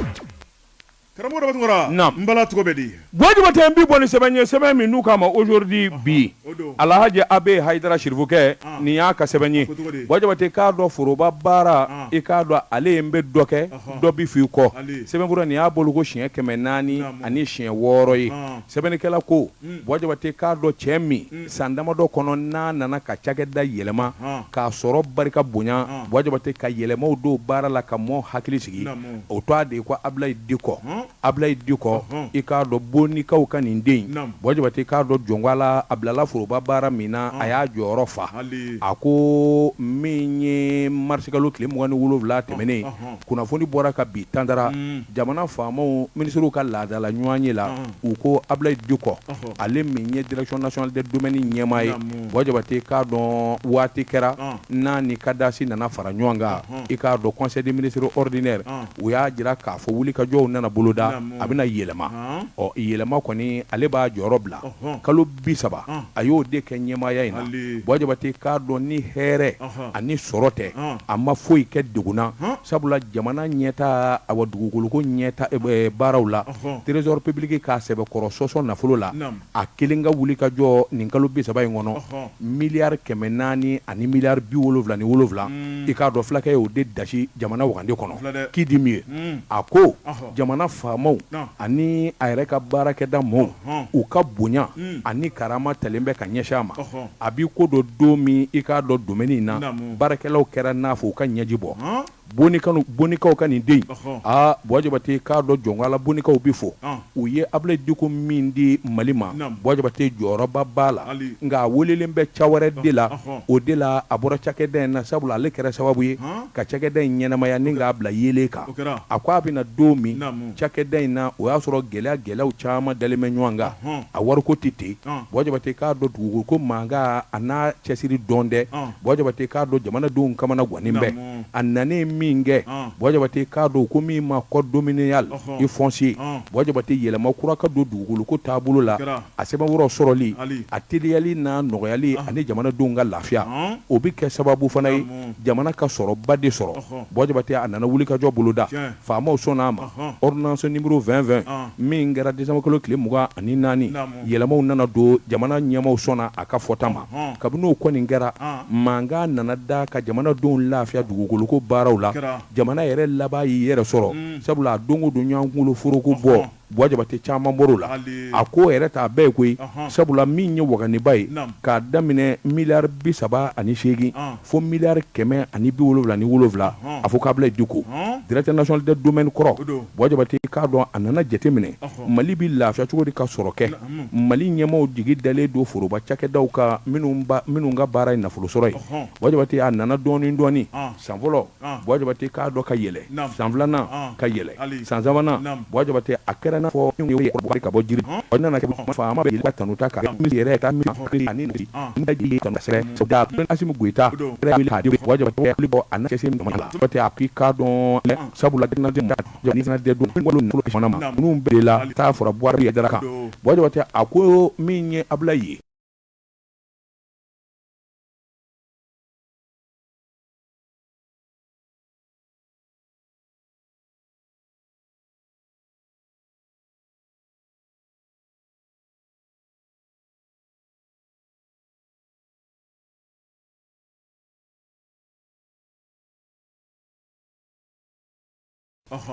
Karamɔgɔ Daba Tunkara, naamu, n bala cogo bɛ di? Buwa Jabate n bi bɔ ni sɛbɛn ye, sɛbɛn min n'u k'a ma aujourd'hui bi, o don, Alahaji Abe Hayidara Sirifukɛ, an, nin y'a ka sɛbɛn ye, a ko cogo di? Buwa Jabate k'a dɔn foroba baara, an, i k'a dɔn ale ye n bɛ dɔ kɛ, ɔhɔ, dɔ bi f'i kɔ, ale, sɛbɛnfura nin y'a boloko siɲɛ 400 naamu, ani siɲɛ 6 ye, an, sɛbɛnnikɛla ko, un, Buwa Jabate k'a dɔn cɛ min, un, san damadɔ kɔnɔ n'a nana ka cakɛda yɛlɛma, an, k'a sɔrɔ barika bonya, an, Buwa Jabate ka yɛlɛmaw don baara la ka mɔɔ hakili sigi, naamu. O tɔgɔ de ye ko Abulayi Dikɔ, Abulayi Dikɔ, Ɔhɔn. i k'a dɔn Bonikaw ka nin den in, Naamu. Buwa Jabate k'a dɔn jɔnko a bilala foroba baara min na, a Ɔn. y'a jɔyɔrɔ fa. Hali. A ko min ye marisikalo tile 27 tɛmɛnen, Ɔhɔn. kunnafoni bɔra ka bi tantara, Un. jamana faamaw minisiriw ka laadala ɲɔgɔnye la, Ɔn. u ko Abulayi Dikɔ, Ɔhɔ. ale min ye direction nationale des domaines ɲɛmaa ye, Naamu. Buwa Jabate k'a dɔn waati kɛra, Ɔn. n'a ni CADAS nana fara ɲɔgɔn kan, Ɔhɔn. i k'a dɔn conseil des ministres ordinaire, Ɔn. u y'a jira k'a fɔ wulikajɔw nana boloda, Naamu. a bɛna yɛlɛma. Ɔn. Ɔ, yɛlɛma kɔni ale b'a jɔyɔrɔ bila. Ɔhɔn. Kalo 30, Ɔn. a y'o de kɛ ɲɛmaaya in na. Hali. Buwa Jabate k'a dɔn ni hɛrɛ Ɔhɔn. ani sɔrɔ tɛ, Ɔn. a ma foyi kɛ degun na, Hɔn. sabula jamana ɲɛtaa, awa dugukoloko ɲɛta, baaraw la, Ɔhɔn. Trésor public k'a sɛbɛkɔrɔ sɔsɔ nafolo la, Naamu. a kelen ka wulikajɔ nin kalo 30 in kɔnɔ, Ɔhɔn. miliyari 400 ani miliyari 77 i k'a dɔn fulakɛ y'o de dasi jamana wagande kɔnɔ, Filɛ dɛ. qui dit mieux Un. a ko Ɔhɔ. jamana faamaw Naamu. ani a yɛrɛ ka baarakɛda mɔɔw Ɔhɔn. u ka bonya Un. ani karama talen bɛ ka ɲɛsin a ma, Ɔhɔn. a b'i ko dɔ don min i k'a dɔn domaine in na, Naamu. baarakɛlaw kɛra n'a fɔ u ka ɲɛji bɔ Ɔn. Bonikaw ka nin den Ɔhɔ. aa Buwa Jabate k'a dɔn jɔnko Ala Bonikaw bɛ fo Ɔn. u ye Abulayi Diko min di Mali ma Naamu. Buwa Jabate jɔyɔrɔba b'a la Hali. nka a welelen bɛ ca wɛrɛ de la Ɔhɔ. o de la a bɔra cakɛda in na sabula ale kɛra sababu ye Han. ka cakɛda in ɲɛnamaya ni k'a bila yeelen kan O kɛra. a ko a bɛna don min Naamu. cakɛda in na o y'a sɔrɔ gɛlɛya gɛlɛyaw caman dalen bɛ ɲɔgɔn kan Ɔhɔn. a wariko tɛ ten Ɔn. Buwa Jabate k'a dɔn dugukolo ko mankan a n'a cɛsiri dɔn dɛ Ɔn. Buwa Jabate k'a dɔn jamanadenw kamana gannen bɛ Naamu. a nanen min kɛ Ɔn. Buwa Jabate k'a dɔn ko min ma code domanial Ɔhɔn. et foncier Ɔn. Buwa Jabate yɛlɛma kura ka don dugukolo ko taabolo la Kɛra. a sɛbɛnfura sɔrɔli Hali. a teliyali n'a nɔgɔyali ani jamanadenw ka lafiya Ɔn. o bɛ kɛ sababu fana ye Naamu. jamana ka sɔrɔba de sɔrɔ Ɔhɔn. Buwa Jabate a nana wulikajɔ boloda Tiɲɛ. faamaw sɔnna a ma Ɔhɔn. ordonnance numéro 2020 Ɔn. min kɛra décembre kalo tile 24 Naamu. yɛlɛmaw nana don jamana ɲɛmaaw sɔnna a ka fɔta ma Ɔhɔn. kabini o kɔni kɛra Ɔn. mankan nana da ka jamanadenw lafiya dugukoloko baaraw la Kɛra. jamana yɛrɛ laban y'i yɛrɛ sɔrɔ Mm. sabula a don o don ɲɔgɔn kunkolo foroko bɔ Ɔhɔn. Buwa Jabate caman bɔr'o la Hali. a ko yɛrɛ t'a bɛɛ ye koyi Ɔhɔn. sabula min ye waganiba ye Naamu. k'a daminɛ miliyari 38 Ɔn. fo miliyari 177 Ɔhɔn. a fɔ k'Abulayi Diko Ɔn. directeur national des domaines kɔrɔ O don. Buwa Jabate k'a dɔn a nana jateminɛ Ɔhɔn. Mali bɛ lafiya cogo di ka sɔrɔ kɛ Naamu. Mali ɲɛmaaw jigi dalen don foroba cakɛdaw kan minnu ka baara ye nafolo sɔrɔ ye Ɔhɔn. Buwa Jabate a nana dɔɔnin dɔɔnin Ɔn. san fɔlɔ Ɔn. Buwa Jabate k'a dɔn ka yɛlɛ Naamu. san filanan Ɔn. ka yɛlɛ Ali. san sabanan Naamu. Buwa Jabate a kɛra kɛra n'a fɔ ka bɔ jiri o nana kɛ faama bɛ ka tanu ta ka yɛrɛ ka ani Asimi Goyita Buwa Jabate bɔ a cɛ la a k'i k'a dɔn sabula minnu bɛɛ la taa fɔra Buwari kan Buwa Jabate a ko min ye Abulayi ye.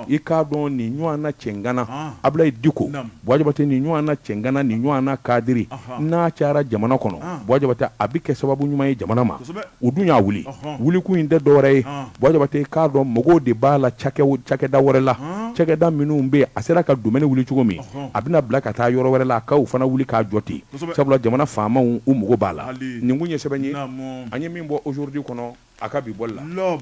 I k'a dɔn nin ɲɔgɔn na cɛŋana Abulayi Diko Buwa Jabate nin ɲɔgɔn na cɛŋana nin ɲɔgɔn na kadiri n'a cayara jamana kɔnɔ Buwa Jabate a bɛ kɛ sababu ɲuman ye jamana ma u dun y'a wuli wulikun in tɛ dɔwɛrɛ ye Buwa Jabate i k'a dɔn mɔgɔw de b'a la cakɛda wɛrɛ la cakɛda minnu bɛ yen a sera ka domaine wuli cogo min a bɛna bila ka taa yɔrɔ wɛrɛ la a k'u fana wuli k'a jɔ ten sabula jamana faamaw u mago b'a la nin kun ye sɛbɛn ye an ye min bɔ Aujourd'hui kɔnɔ a ka bi bɔli la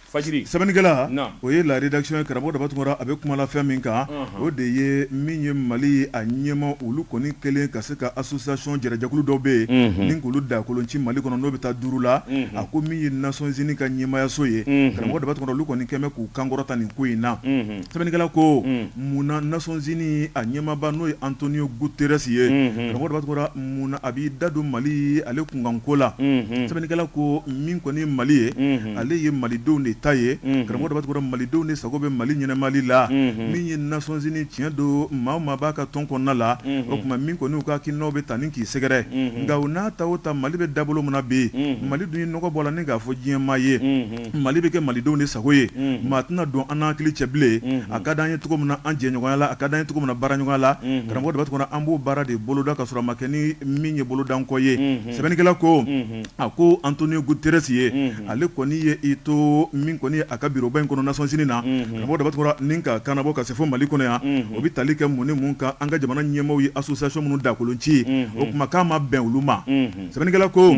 Fajiri sɛbɛnnikɛla o ye La Rédaction ye karamɔgɔ Daba Tunkara a bɛ kuma la fɛn min kan o de ye min ye Mali a ɲɛmaa olu kɔni kɛlen ka se ka association jɛrɛjɛkulu dɔw bɛ yen ni k'olu dakolon ci Mali kɔnɔ n'o bɛ taa 5 la a ko min ye Nations Unies ka ɲɛmaayaso ye karamɔgɔ Daba Tunkara olu kɔni kɛlen bɛ k'u kan kɔrɔta nin ko in na sɛbɛnnikɛla ko munna Nations Unies a ɲɛmaaba n'o ye Antonio Guterres ye karamɔgɔ Daba Tunkara munna a b'i da don Mali ale kunkanko la sɛbɛnnikɛla ko min kɔni ye Mali ye ale ye malidenw de ta ye karamɔgɔ Daba Tunkara malidenw de sago bɛ Mali ɲɛnamali la min ye Nations Unies tiɲɛ don maa o maa b'a ka tɔn kɔnɔna la o tuma min kɔni u ka hakilinaw bɛ ta ni k'i sɛgɛrɛ nka o n'a ta o ta Mali bɛ dabolo min na bi Mali dun ye nɔgɔ bɔ a la ni k'a fɔ diɲɛmaa ye Mali bɛ kɛ malidenw de sago ye maa tɛna don an hakili cɛ bilen a ka di an ye cogo min na an jɛɲɔgɔnya la a ka di an ye cogo min na baaraɲɔgɔnya la karamɔgɔ Daba Tunkara an b'o baara de boloda ka sɔrɔ a ma kɛ ni min ye bolodankɔ ye sɛbɛnnikɛla ko a ko Antonio Guterres ye ale kɔni ye i to min kɔni a ka bureauba in kɔnɔ Nations Unies na karamɔgɔ Daba Tunkara ni ka kannabɔ ka se fo Mali kɔnɔ yan o bɛ tali kɛ mun ni mun kan an ka jamana ɲɛmaaw ye association minnu dakolon ci o tuma k'a ma bɛn olu ma sɛbɛnnikɛla ko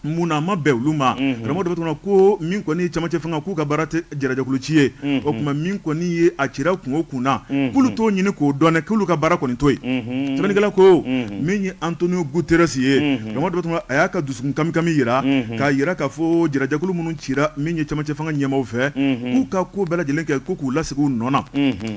munna a ma bɛn olu ma karamɔgɔ Daba Tunkara ko min kɔni ye camancɛ fanga k'u ka baara tɛ jɛrɛjɛkulu ci ye o tuma min kɔni ye a cira kun o kun na k'olu t'o ɲini k'o dɔn k'olu ka baara kɔni to yen sɛbɛnnikɛla ko min ye Antonio Guterres ye karamɔgɔ Daba Tunkara a y'a ka dusukun kamikami jira k'a jira k'a fɔ jɛrɛjɛkulu minnu cira min ye camancɛ fanga ɲɛmaaw fɛ k'u ka ko bɛɛ lajɛlen kɛ ko k'u lasegin u nɔ na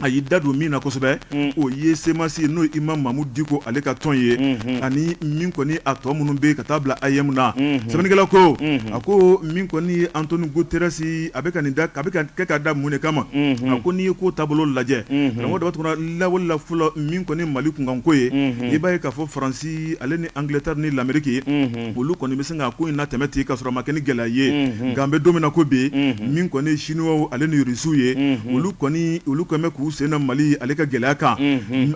a y'i da don min na kosɛbɛ o ye CMAS n'o ye Imam Mahmoud Dicko ale ka tɔn ye ani min kɔni a tɔ minnu bɛ ka taa bila AEEM na sɛbɛnnikɛla ko a ko min kɔni ye Antonio Guterres a bɛ ka nin da a bɛ ka kɛ ka da mun de kama a ko n'i ye ko taabolo lajɛ karamɔgɔ Daba Tunkara lawale la fɔlɔ min kɔni Mali kunkanko ye i b'a ye k'a fɔ Faransi ale ni Angleterre ni l'Amérique olu kɔni bɛ se ka ko in natɛmɛ ten ka sɔrɔ a ma kɛ ni gɛlɛya ye nka an bɛ don min na ko bi min kɔni Chinois ale ni Russiw ye olu kɔni olu kɛlen bɛ k'u sen da Mali ale ka gɛlɛya kan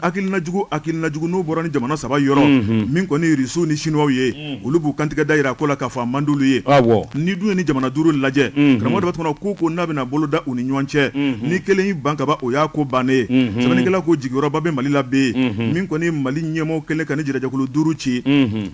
hakilina jugu hakilina jugu n'o bɔra ni jamana saba yɔrɔ min kɔni Russiw ni Chinois ye olu b'u kantigɛ da jira ko la k'a fɔ a man d'olu ye n'i dun ye ni jamana duuru lajɛ karamɔgɔ Daba Tunkara ko ko n'a bɛna boloda u ni ɲɔgɔn cɛ ni kelen y'i ban ka ban o y'a ko bannen ye sɛbɛnnikɛla ko jigiyɔrɔba bɛ Mali la bi min kɔni Mali ɲɛmaaw kɛlen ka ni jɛrɛjɛkulu duuru ci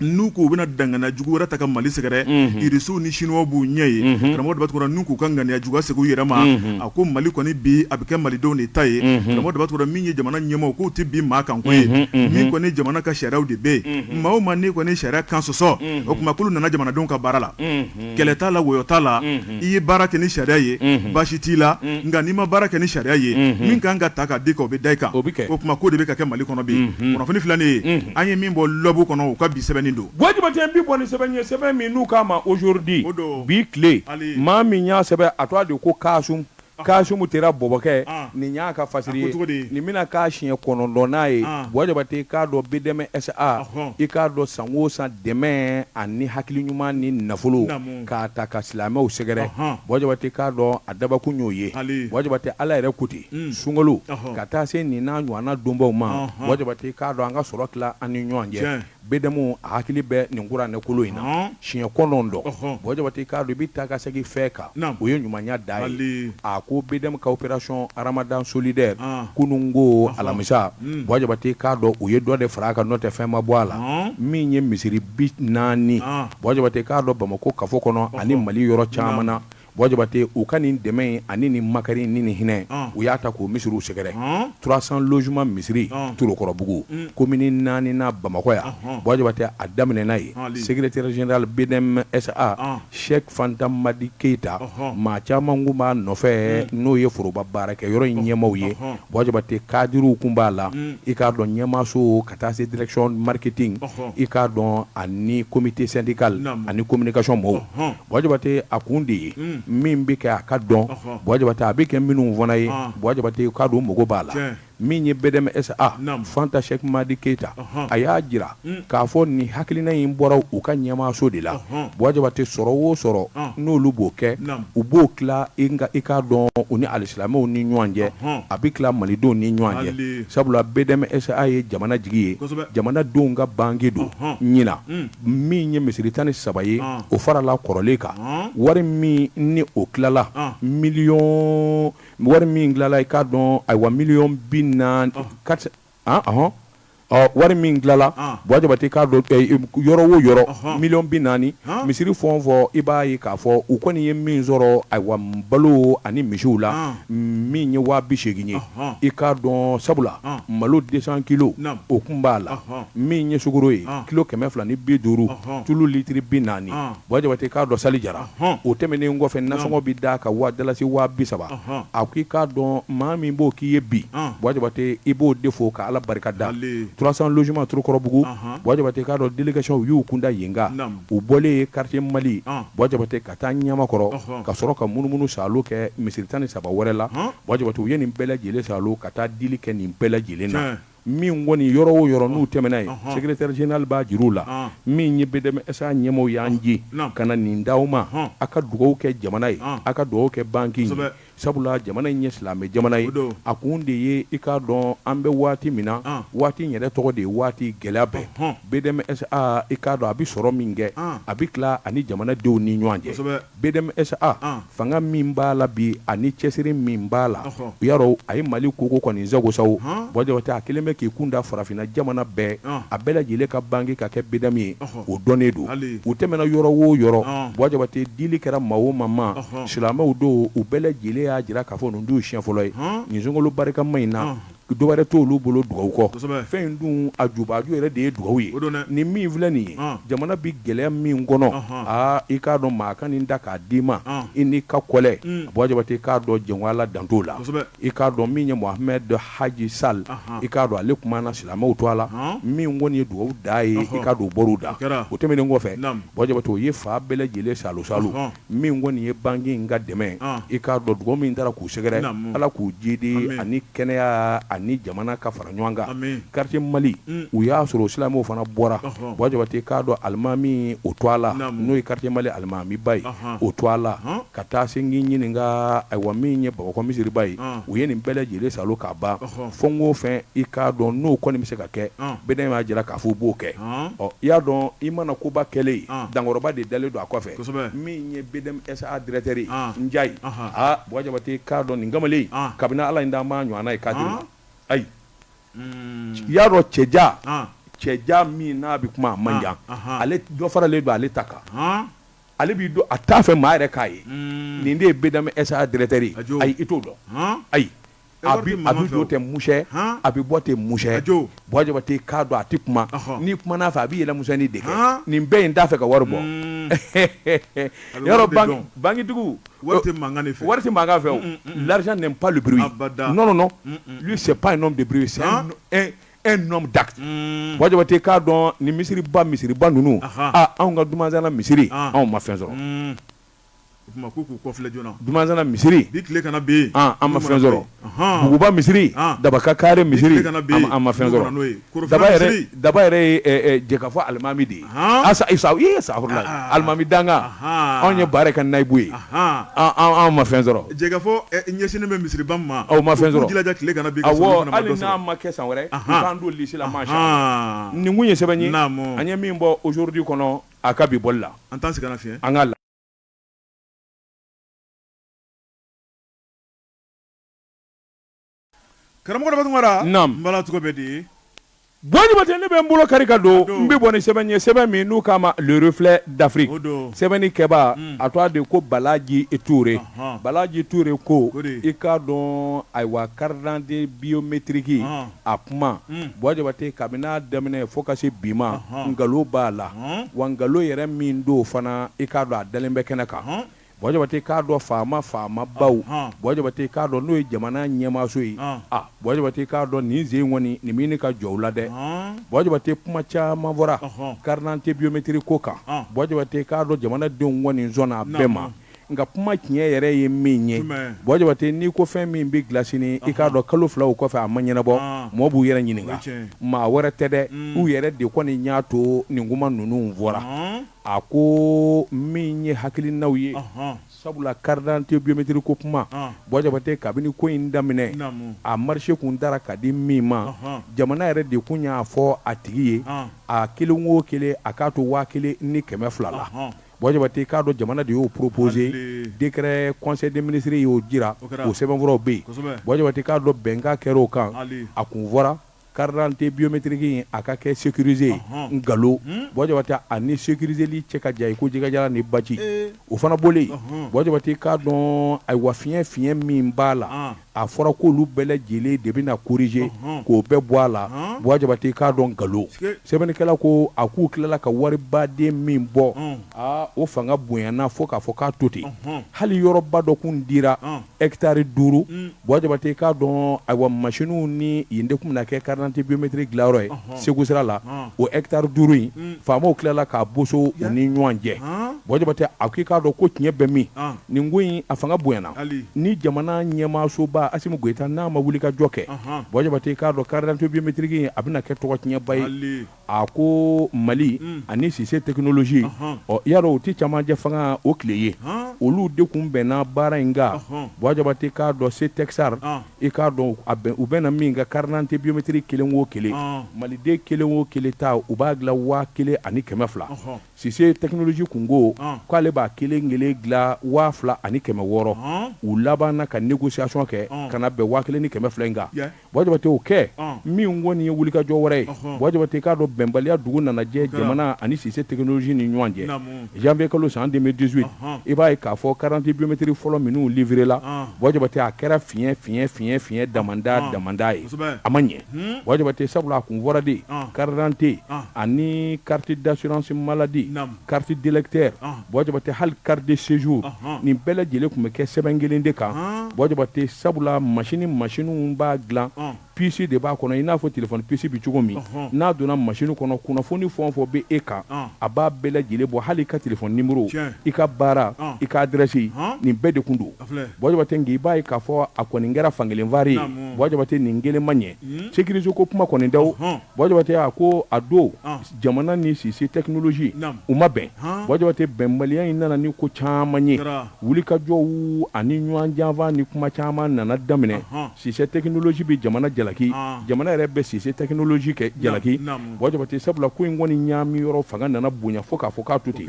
n'u ko u bɛna danganiya jugu wɛrɛ ta ka Mali sɛgɛrɛ Russiw ni Chinois b'u ɲɛ ye karamɔgɔ Daba Tunkara n'u k'u ka ŋaniya juguya segin u yɛrɛ ma a ko Mali kɔni bi a bɛ kɛ malidenw de ta ye karamɔgɔ Daba Tunkara min ye jamana ɲɛmaaw k'u tɛ bin maa kan ko ye min kɔni jamana ka sariyaw de bɛ yen maa o maa n'i kɔni sariya kan sɔsɔ o tuma k'olu nana jamanadenw ka baara la kɛlɛ t'a la wɔyɔ t'a la i ye baara kɛ ni sariya ye baasi t'i la nka n'i ma baara kɛ ni sariya ye min kan ka ta ka d'i kan o bɛ da i kan o tuma k'o de bɛ ka kɛ Mali kɔnɔ bi kunnafoni filɛ nin ye an ye min bɔ L'Aube kɔnɔ u ka bi sɛbɛnni don Buwa Jabate bi bɔ ni sɛbɛn ye sɛbɛn min n'u k'a ma Aujourd'hui bi tile maa min y'a sɛbɛn a tɔgɔ de ko Kasum Kasumu Tera bɔbɔkɛ nin y'a ka fasiri ye nin bɛna k'a siɲɛ kɔnɔntɔnnan ye Buwa Jabate i k'a dɔn BDM SA i k'a dɔn san o san dɛmɛ ani hakili ɲuman ni nafolo k'a ta ka silamɛw sɛgɛrɛ Buwa Jabate i k'a dɔn a dabakun y'o ye Buwa Jabate Ala yɛrɛ ko ten sunkalo ka taa se nin n'a ɲɔgɔnna donbaw ma Buwa Jabate i k'a dɔn an ka sɔrɔ tila an ni ɲɔgɔn cɛ BDM a hakili bɛ nin kuranɛ kolo in na siɲɛ kɔnɔntɔn Buwa Jabate i k'a dɔn i bɛ taa ka segin fɛn kan o ye ɲumanya da ye a ko BDM ka opération Ramadan solidaire kunun ko alamisa Buwa Jabate i k'a dɔn u ye dɔ de fara a kan n'o tɛ fɛn ma bɔ a la min ye misiri 40 Buwa Jabate i k'a dɔn Bamakɔ kafo kɔnɔ ani Mali yɔrɔ caman na. Buwa Jabate u ka nin dɛmɛ in ani nin makari ni nin hinɛ u y'a ta k'o misiriw sɛgɛrɛ 300 logements misiri Torokɔrɔbugu komini naaninan Bamakɔ yan Buwa Jabate a daminɛna yen secrétaire général BDM SA Sɛki Fanta Madi Keyita maa caman tun b'a nɔfɛ n'o ye foroba baarakɛyɔrɔ in ɲɛmaaw ye Buwa Jabate cadrew tun b'a la i k'a dɔn ɲɛmaaso ka taa se direction marketing i k'a dɔn ani comité syndical ani communication mɔgɔw Buwa Jabate a kun de ye min bɛ kɛ a ka dɔn Buwa Jabate a bɛ kɛ minnu fana ye Buwa Jabate k'a dɔn mago b'a la min ye BDM SA Fanta Sɛki Madi Keyita a y'a jira k'a fɔ nin hakilina in bɔra u ka ɲɛmaaso de la Buwa Jabate sɔrɔ o sɔrɔ n'olu b'o kɛ u b'o tila i k'a dɔn u ni alisilamɛw ni ɲɔgɔn cɛ a bɛ tila malidenw ni ɲɔgɔn cɛ sabula BDM SA ye jamana jigi ye jamanadenw ka banki don ɲinan min ye misiri 13 ye o farala kɔrɔlen kan wari min ni o tilala miliyɔn wari min tilala i k'a dɔn ayiwa miliyɔn bi naani ɔ wari min tilala Buwa Jabate k'a dɔn yɔrɔ o yɔrɔ miliyɔn 40 misiri fɛn o fɛn i b'a ye k'a fɔ u kɔni ye min sɔrɔ ayiwa balo ani misiw la min ye 80,000 ye i k'a dɔn sabula malo 200 kilos o tun b'a la min ye sukaro ye kilo 250 tulu litiri 40 Buwa Jabate k'a dɔn sali jara o tɛmɛnen kɔfɛ nasɔngɔ bɛ d'a kan wa dalasi 30,000 a ko i k'a dɔn maa min b'o k'i ye bi Buwa Jabate i b'o de fo ka Ala barika da 300 logements Torokɔrɔbugu Buwa Jabate k'a dɔn délégation u y'u kunda yen kan u bɔlen quartier Mali Buwa Jabate ka taa Ɲamakɔrɔ ka sɔrɔ ka munumunu saalo kɛ misiri 13 wɛrɛ la Buwa Jabate u ye nin bɛɛ lajɛlen saalo ka taa dili kɛ nin bɛɛ lajɛlen na min kɔni yɔrɔ o yɔrɔ n'u tɛmɛna yen secrétaire général b'a jira u la min ye BDM SA ɲɛmaaw y'an ci ka na nin d'aw ma a ka dugawu kɛ jamana ye a ka dugawu kɛ banki ye sabula jamana in ye silamɛ jamana ye a kun de ye i k'a dɔn an bɛ waati min na waati in yɛrɛ tɔgɔ de ye waati gɛlɛya bɛɛ BDM SA i k'a dɔn a bɛ sɔrɔ min kɛ a bɛ tila ani jamanadenw ni ɲɔgɔn cɛ BDM SA fanga min b'a la bi ani cɛsiri min b'a la u y'a dɔn a ye Mali koko kɔni sago sa o Buwa Jabate a kɛlen bɛ k'i kun da farafinna jamana bɛɛ a bɛɛ lajɛlen ka banki ka kɛ BDM ye o dɔnnen don u tɛmɛna yɔrɔ o yɔrɔ Buwa Jabate dili kɛra maa o maa ma silamɛw don u bɛɛ lajɛlen y'a jira k'a fɔ nin t'u siɲɛ fɔlɔ ye nin sunkalo barikama in na dɔwɛrɛ t'olu bolo dugawu kɔ fɛn in dun a jubaju yɛrɛ de ye dugawu ye nin min filɛ nin ye jamana bɛ gɛlɛya min kɔnɔ aa i k'a dɔn maa ka nin da k'a d'i ma i n'i ka kɔlɛ Buwa Jabate i k'a dɔn jɛngo Ala dan t'o la i k'a dɔn min ye Mohamed Haji Sall i k'a dɔn ale kumana silamɛw tɔgɔ la min kɔni ye dugawu da ye i k'a dɔn o bɔr'u da o tɛmɛnen kɔfɛ Buwa Jabate o ye fan bɛɛ lajɛlen salo salo min kɔni ye banki in ka dɛmɛ i k'a dɔn dugawu min taara k'u sɛgɛrɛ Ala k'u jidi ani kɛnɛya ani jamana ka fara ɲɔgɔn kan quartier Mali u y'a sɔrɔ silamɛw fana bɔra Buwa Jabate k'a dɔn alimami o tɔgɔ la n'o ye quartier Mali alimamiba ye o tɔgɔ la ka taa se k'i ɲininka ayiwa min ye Bamakɔ misiriba ye u ye nin bɛɛ lajɛlen salo k'a ban fɛn o fɛn i k'a dɔn n'o kɔni bɛ se ka kɛ BDM y'a jira k'a fɔ u b'o kɛ ɔ i y'a dɔn i mana koba kɛlen ye dankɔrɔba de dalen don a kɔfɛ min ye BDM SA directeur ye Njayi aa Buwa Jabate k'a dɔn nin kamalen kabini Ala ye n da n m'a ɲɔgɔnna ye cadre la ayi i y'a dɔn cɛja cɛja min n'a bɛ kuma a man jan ale dɔ faralen don ale ta kan ale b'i don a t'a fɛ maa yɛrɛ k'a ye nin de ye BDM SA directeur ye ayi i t'o dɔn ayi a bɛ don tɛ musɛ a bɛ bɔ tɛ musɛ Buwa Jabate k'a dɔn a tɛ kuma n'i kumana a fɛ a bɛ yɛlɛ musɛnin de kɛ nin bɛɛ in t'a fɛ ka wari bɔ yɔrɔ bankitigiw wari tɛ mankan fɛ o l'argent n'aime pas le bruit non non non lui c'est pas un homme de bruit c'est un homme d'acte Buwa Jabate k'a dɔn nin misiriba misiriba ninnu aa anw ka Dumanzana misiri anw ma fɛn sɔrɔ k'u k'u kɔfilɛ joona Dumanzana misiri bi tile kana bin an ma fɛn sɔrɔ Buguba misiri Dabaka kare misiri an ma fɛn sɔrɔ Daba yɛrɛ ye jɛkafɔ alimami de ye asa alimami danga anw ye baara ka nayibu ye an ma fɛn sɔrɔ jɛkafɔ ɲɛsinnen bɛ misiriba ma aw ma fɛn sɔrɔ jilaja tile kana bin hali n'a ma kɛ san wɛrɛ k'an don liste la masha nin kun ye sɛbɛn ye an ye min bɔ Aujourd'hui kɔnɔ a ka bi bɔli la an t'an sɛgɛn lafiɲɛ an ka Karamɔgɔ Daba Tunkara Naamu n bala cogo bɛ di? Buwa Jabate, ne bɛ n bolo kari ka don, n bɛ bɔ ni sɛbɛn ye, sɛbɛn min n'u k'a ma Le Reflet d'Afrique. Sɛbɛnni kɛbaa, a tɔgɔ de ko Balaji Ture. Balaji Ture ko i k'a dɔn, ayiwa, carte d'identité biométrique a kuma, Buwa Jabate, kabini a daminɛ fo ka se bi ma, nkalon b'a la, wa nkalon yɛrɛ min don fana, i k'a dɔn a dalen bɛ kɛnɛ kan. Buwa Jabate, k'a dɔn faama faamabaw, Buwa Jabate, k'a dɔn n'o ye jamana ɲɛmaaso ye, aa Buwa Jabate, k'a dɔn nin sen kɔni nin bɛ ɲini ka jɔ u la dɛ. Buwa Jabate, kuma caman fɔra carte d'identité biométrique ko kan. Buwa Jabate, k'a dɔn jamanadenw kɔni sɔnna a bɛɛ ma, nka kuma tiɲɛ yɛrɛ ye min ye, Buwa Jabate, n'i ko fɛn min bɛ dilan sini, i k'a dɔn kalo 2 o kɔfɛ a ma ɲɛnabɔ, mɔgɔ b'u yɛrɛ ɲininka. Maa wɛrɛ tɛ dɛ, u yɛrɛ de kɔni y'a to nin kuma ninnu fɔra. A ko min ye hakilinaw ye, sabula carte d'identité biométrique ko kuma, Buwa Jabate, kabini ko in daminɛ, a marché kun dara ka di min ma, jamana yɛrɛ de kun y'a fɔ a tigi ye, a kelen o kelen a k'a to 1200 la. Buwa Jabate, k'a dɔn jamana de y'o proposer, décret conseil des ministres y'o jira, o sɛbɛnfuraw bɛ yen. Buwa Jabate, k'a dɔn bɛnkan kɛra o kan, a kun fɔra carte d'identité biométrique in a ka kɛ sécurisé ye. Nkalon, Buwa Jabate, a ni sécuriseli cɛ ka jan i ko jɛgɛjalan ni baji. O fana bɔlen, Buwa Jabate, k'a dɔn, ayiwa, fiɲɛ fiɲɛ min b'a la, a fɔra k'olu bɛɛ lajɛlen de bɛna corriger k'o bɛɛ bɔ a la. Buwa Jabate, k'a dɔn nkalon. Sɛbɛnnikɛla ko a k'u tilala ka waribaden min bɔ, aa o fanga bonyana fo k'a fɔ k'a to ten. Hali yɔrɔba dɔ kun dira, hectare 5, Buwa Jabate, k'a dɔn, ayiwa, machines ni yen de tun bɛna kɛ carte d'identité biométrique dilanyɔrɔ ye Segu sira la. O hectare 5 in, faamaw tilala k'a boso u ni ɲɔgɔn cɛ. Buwa Jabate, a ko i k'a dɔn ko tiɲɛ bɛ min, nin ko in a fanga bonyana. Ni jamana ɲɛmaasoba Asimi Goyita n'a ma wuli ka jɔ kɛ, Buwa Jabate, k'a dɔn carte d'identité biométrique in a bɛna kɛ tɔgɔ tiɲɛba ye. A ko Mali ani Sise Technologie, ɔ i y'a dɔn u tɛ camancɛ fanga o tile ye, olu de kun bɛnna baara in kan. Buwa Jabate, k'a dɔn Cetexar, i k'a dɔn u bɛnna min kan, carte d'identité biométrique kelen o kelen, maliden kelen o kelen ta, u b'a dilan 1200. Sise Technologie kun ko k'ale b'a kelen kelen dilan 2600. U labanna ka négociation kɛ ka na bɛn 1200 in kan. Buwa Jabate, o kɛ min kɔni ye wulikajɔ wɛrɛ ye, Buwa Jabate, k'a dɔn bɛnbaliya dugu nana jɛ jamana ani Sise Technologie ni ɲɔgɔn cɛ janvier kalo san 2018. I b'a ye k'a fɔ carte d'identité biométrique fɔlɔ minnu livré la, Buwa Jabate, a kɛra fiɲɛ fiɲɛ fiɲɛ fiɲɛ damanda damanda ye, a ma ɲɛ, Buwa Jabate, sabula a kun fɔra de carte d'identité ani carte d'assurance maladie, carte d'électeur, Buwa Jabate, hali carte de séjour, nin bɛɛ lajɛlen tun bɛ kɛ sɛbɛn kelen de kan, Buwa Jabate, sabula machine machine b'a dilan, puce de b'a kɔnɔ, i n'a fɔ téléphone puce bɛ cogo min. N'a donna machine kɔnɔ, kunnafoni fɛn o fɛn bɛ e kan, a b'a bɛɛ lajɛlen bɔ, hali i ka téléphone numéro, i ka baara, i ka adresse, nin bɛɛ de kun don, Buwa Jabate. Nka i b'a ye k'a fɔ a kɔni kɛra fankelen fari ye, Buwa Jabate, nin kelen ma ɲɛ. Sécurisé ko kuma kɔni da, Buwa Jabate, a ko a don jamana ni Sise Technologie u ma bɛn. Buwa Jabate, bɛnbaliya in nana ni ko caman ye, wulikajɔw ani ɲɔgɔn janfa ni kuma caman nana daminɛ. Sise Technologie bɛ jamana jalaki, jamana yɛrɛ bɛ Sise Technologie kɛ jalaki, Buwa Jabate, sabula ko in kɔni ɲaami yɔrɔ fanga nana bonya fo k'a fɔ k'a to ten.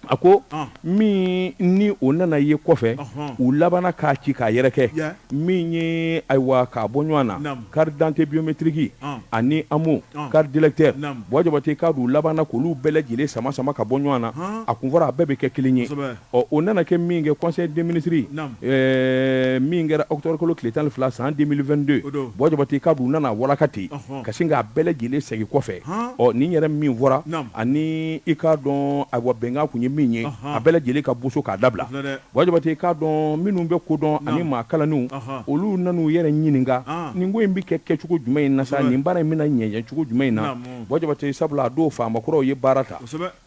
A ko min ni o nana ye kɔfɛ, u labanna k'a ci k'a yɛrɛ kɛ min ye, ayiwa, k'a bɔ ɲɔgɔn na, carte d'identité biométrique ani AMO, carte d'électeur, Buwa Jabate, k'a u labanna k'olu bɛɛ lajɛlen sama sama ka bɔ ɲɔgɔn na. A kun fɔra a bɛɛ bɛ kɛ kelen ye. Ɔ o nana kɛ min kɛ, conseil des ministres min kɛra octobre kalo tile 12 san 2022, Buwa Jabate, k'a u nana walaka ten ka sin k'a bɛɛ lajɛlen segin kɔfɛ. Ɔ nin yɛrɛ min fɔra ani i k'a dɔn, ayiwa, bɛnkan kun ye min ye, a bɛɛ lajɛlen ka boso k'a dabila. Buwa Jabate, k'a dɔn minnu bɛ ko dɔn ani maa kalannenw, olu nan'u yɛrɛ ɲininka nin ko in bɛ kɛ kɛcogo jumɛn in na sa, nin baara in bɛna ɲɛ cogo jumɛn in na, Buwa Jabate, sabula a don faama kuraw ye baara ta.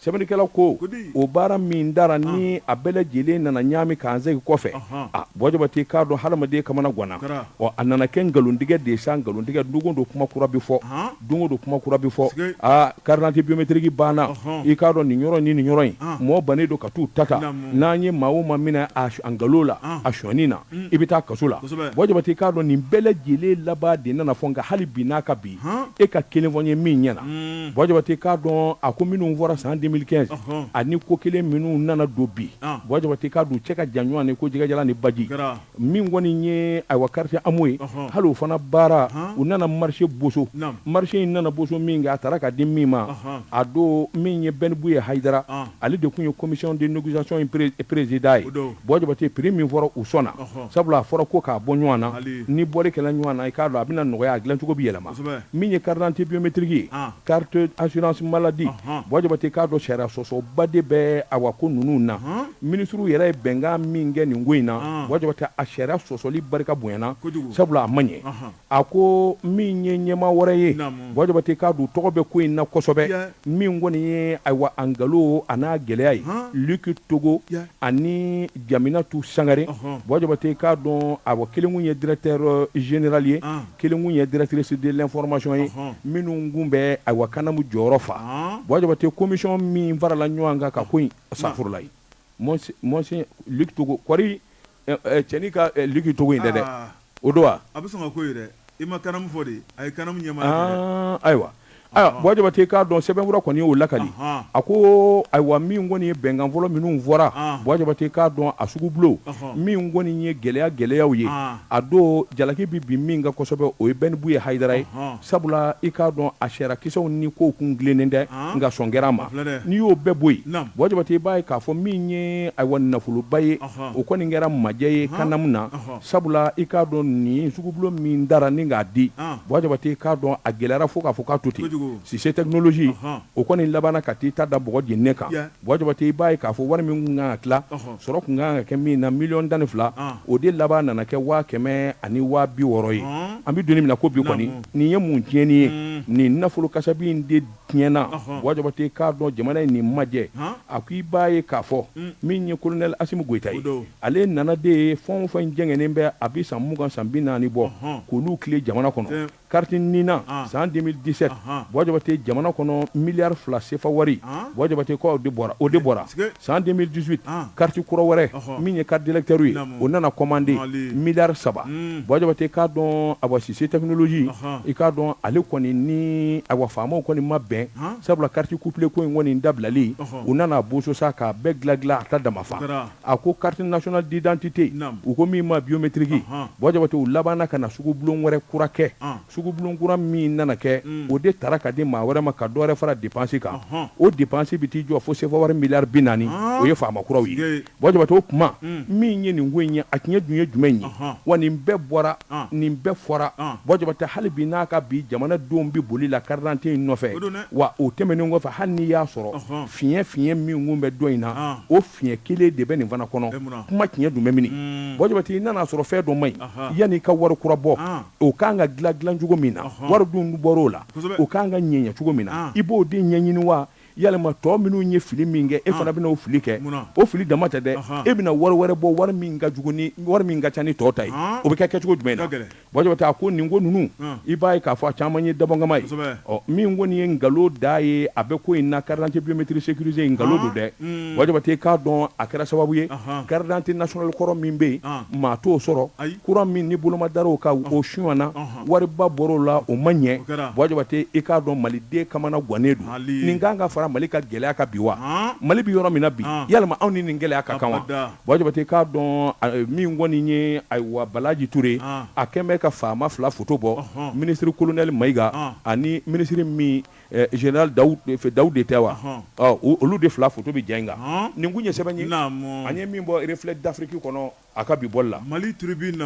Sɛbɛnnikɛla ko o baara min dara ni a bɛɛ lajɛlen nana ɲaami k'an segin kɔfɛ, a Buwa Jabate, k'a dɔn hadamaden kamana ganna. Ɔ a nana kɛ nkalontigɛ de sa, nkalontigɛ. Don o don kuma kura bɛ fɔ, don o don kuma kura bɛ fɔ. Aa, carte d'identité biométrique banna, i k'a dɔn nin yɔrɔ ni nin yɔrɔ in. Mɔgɔ bannen don ka t'u ta ta, n'an ye maa o maa minɛ a nkalon la, a sonyani na, i bɛ taa kaso la. Buwa Jabate, i k'a dɔn nin bɛɛ lajɛlen laban de nana fɔ, nka hali bi n'a ka bi, e ka kelen fɔ n ye min ɲɛna. Buwa Jabate, i k'a dɔn a ko minnu fɔra san 2015 ani ko kelen minnu nana don bi, Buwa Jabate, i k'a dɔn u cɛ ka jan ɲɔgɔn na ko jɛgɛjalan ni baji. Min kɔni ye ayiwa carte AMO ye, hali o fana baara, u nana marché boso, marché in nana boso min kɛ, a taara ka di min ma, a don min ye Ben Buye Hayidara, ale de tun ye commission de négociation in président ye. Buwa Jabate, prix min fɔra, u sɔnna, sabula a fɔra ko k'a bɔ ɲɔgɔn na. Ni bɔli kɛla ɲɔgɔn na, i k'a dɔn a bɛna nɔgɔya, a dilancogo bɛ yɛlɛma. Min ye carte d'identité biométrique ye, carte assurance maladie, Buwa Jabate, i k'a dɔn sariya sɔsɔba de bɛ awa ko ninnu na. Minisiriw yɛrɛ ye bɛnkan min kɛ nin ko in na, Buwa Jabate, a sariya sɔsɔli barika bonyana, sabula a ma ɲɛ. A ko min ye ɲɛmaa wɛrɛ ye, Buwa Jabate, k'a dɔn tɔgɔ bɛ ko in na kosɛbɛ, min kɔni ye ayiwa a nkalon a n'a gɛlɛya ye, Luc Togo ani Jaminatu Sangare. Buwa Jabate, k'a dɔn awa kelen kun ye directeur général ye, kelen kun ye directrice de l'information ye, minnu kun bɛ ayiwa CANAM jɔyɔrɔ fa. Buwa Jabate, commission min farala ɲɔgɔn kan ka ko in safurulayi, monsieur Luc Togo, kɔri cɛnin ka Luc Togo in tɛ dɛ, o don wa? A bɛ sɔn ka ko ye dɛ, i ma CANAM fɔ de, a ye CANAM ɲɛmaa. Ayiwa, ayiwa, Buwa Jabate, k'a dɔn sɛbɛnfura kɔni y'o lakali. A ko ayiwa, min kɔni ye bɛnkan fɔlɔ minnu fɔra, Buwa Jabate, k'a dɔn a sugubulon min kɔni ye gɛlɛya gɛlɛyaw ye, a don jalaki bɛ bin min kan kosɛbɛ, o ye Ben Buye Hayidara ye, sabula i k'a dɔn a sariyakisɛw ni kow kun tilennen tɛ, nka sɔn kɛra a ma. N'i y'o bɛɛ bɔ yen, Buwa Jabate, i b'a ye k'a fɔ min ye ayiwa nafoloba ye, o kɔni kɛra majɛ ye CANAM na, sabula i k'a dɔn nin sugubulon min dara ni k'a di, Buwa Jabate, i k'a dɔn a gɛlɛyara fo k'a fɔ k'a to ten. Sise Technologie, o kɔni labanna ka t'i ta da bɔgɔ jeninen kan. Buwa Jabate, i b'a ye k'a fɔ wari min kun kan ka tila, sɔrɔ kun kan ka kɛ min na 12 miliyɔn, o de laban nana kɛ 160 000 ye. An bɛ don min na ko bi kɔni, nin ye mun tiɲɛni ye? Nin nafolo kasabi in de tiɲɛna. Buwa Jabate, k'a dɔn jamana in nin majɛ. A ko i b'a ye k'a fɔ min ye colonel Asimi Goyita ye, ale nana de ye fɛn o fɛn jɛngɛnen bɛ, a bɛ san 20, san 40 bɔ, k'olu tilen jamana kɔnɔ. Carte NINA san 2017, Buwa Jabate, jamana kɔnɔ miliyari 2 sefa wari, Buwa Jabate, ko de bɔra, o de bɔra. San 2018, carte kura wɛrɛ min ye carte d'électeur ye, o nana commandé miliyari 3. Buwa Jabate, k'a dɔn awa Sise Technologie, i k'a dɔn ale kɔni ni awa faamaw kɔni ma bɛn, sabula carte couplée ko in kɔni dabilali, u nana boso sa k'a bɛɛ dilan dilan a ta dama fa. A ko carte nationale d'identité, u ko min ma biométrique, Buwa Jabate, u labanna ka na sugubulon wɛrɛ kura kɛ. Sugubulon kura min nana kɛ, o de taara ka di maa wɛrɛ ma ka dɔ wɛrɛ fara dépense kan. O dépense bɛ t'i jɔ fo sefa wari miliyari 40. O ye faama kuraw ye. Buwa Jabate, o kuma min ye nin ko in ye, a tiɲɛ dun ye jumɛn ye? Wa nin bɛɛ bɔra, nin bɛɛ fɔra, Buwa Jabate, hali bi n'a ka bi, jamanadenw bɛ boli la carte d'identité in nɔfɛ. Wa o tɛmɛnen kɔfɛ, hali n'i y'a sɔrɔ fiɲɛ fiɲɛ min kun bɛ dɔ in na, o fiɲɛ kelen de bɛ nin fana kɔnɔ. Kuma tiɲɛ dun bɛ mini? Buwa Jabate, i nana sɔrɔ fɛn dɔ man ɲi, yanni i ka wari kura bɔ, o kan ka dilan dilan cogo min na, wari dun bɔra o la, o kan ka ɲɛɲɛ cogo min na, i b'o de ɲɛɲini wa? Yalima tɔ minnu ye fili min kɛ, e fana bɛna o fili kɛ? O fili dama tɛ dɛ, e bɛna wari wɛrɛ bɔ, wari min ka jugu ni wari min ka ca ni tɔ ta ye. O bɛ kɛ kɛcogo jumɛn na? Buwa Jabate, a ko nin ko ninnu, i b'a ye k'a fɔ a caman ye dabɔnkama ye. Ɔ, min kɔni ye nkalon da ye, a bɛ ko in na, carte d'identité biométrique sécurisée, nkalon don dɛ. Buwa Jabate, k'a dɔn a kɛra sababu ye, carte d'identité nationale kɔrɔ min bɛ yen, maa t'o sɔrɔ. Kura min ni boloma dar'o kan, o sonyana, wariba bɔr'o la, o ma ɲɛ. Buwa Jabate, i k'a dɔn maliden kamana gannen don. Nin kan ka fara Mali ka gɛlɛya kan bi wa? Mali bɛ yɔrɔ min na bi, yalima anw ni nin gɛlɛya ka kan wa? Buwa Jabate, k'a dɔn min kɔni ye ayiwa Balaji Ture, a kɛn bɛ ka faama fila foto bɔ, minisiri colonel Mayiga ani minisiri min général Dawu de tɛ wa? Olu de fila foto bɛ ja in kan. Nin kun ye sɛbɛn ye an ye min bɔ Reflet d'Afrique kɔnɔ a ka bi bɔli la. Mali Tribune,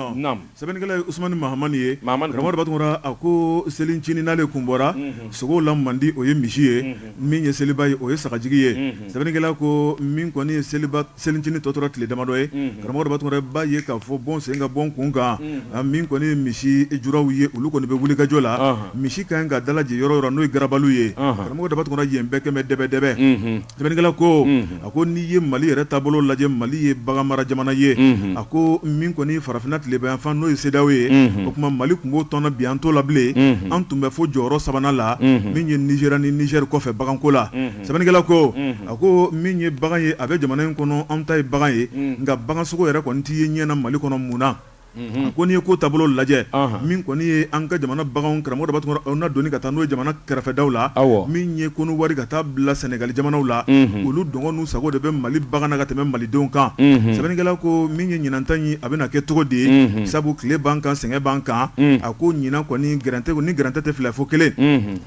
sɛbɛnnikɛla ye Usumani Mahamani ye. Karamɔgɔ Daba Tunkara, a ko selincinin n'ale kun bɔra sogow la mandi, o ye misi ye, min ye seliba ye, o ye sagajigi ye. Sɛbɛnnikɛla ko min kɔni ye seliba selincinin tɔ tora tile damadɔ ye, karamɔgɔ Daba Tunkara, b'a ye k'a fɔ bɔn sen ka bɔ kun kan, min kɔni ye misi juraw ye, olu kɔni bɛ wulikajɔ la. Misi ka kan ka dalajɛ yɔrɔ yɔrɔ, n'o ye garabaliw ye, karamɔgɔ Daba Tunkara, yen bɛɛ kɛmɛ dɛbɛ dɛbɛ. Sɛbɛnnikɛla ko, a ko n'i ye Mali yɛrɛ taabolo lajɛ, Mali ye bagan mara jamana ye. A A ko min kɔni farafinna tilebinyanfan n'o ye CEDEAO ye, o tuma Mali tun b'o tɔn na bi an t'o la bilen, an tun bɛ fo jɔyɔrɔ sabanan la min ye Nizeriya ni Nizɛri kɔfɛ baganko la. Sɛbɛnnikɛla ko, a ko min ye bagan ye a bɛ jamana in kɔnɔ an ta ye bagan ye, nka bagansogo yɛrɛ kɔni tɛ ye ɲɛ na Mali kɔnɔ mun na? A ko n'i ye ko taabolo lajɛ min kɔni ye an ka jamana baganw karamɔgɔ Daba Tunkara o na doni ka taa n'o ye jamana kɛrɛfɛdaw la min ye Kɔnɔwari ka taa bila Sɛnɛgali jamanaw la olu dɔngɔ n'u sago de bɛ Mali bagan na ka tɛmɛ malidenw kan sɛbɛnnikɛla ko min ye ɲinan ta in a bɛna kɛ cogo di ye sabu tile b'an kan sɛgɛn b'an kan a ko ɲinan kɔni gɛrɛntɛ ni gɛrɛntɛ tɛ fila fo kelen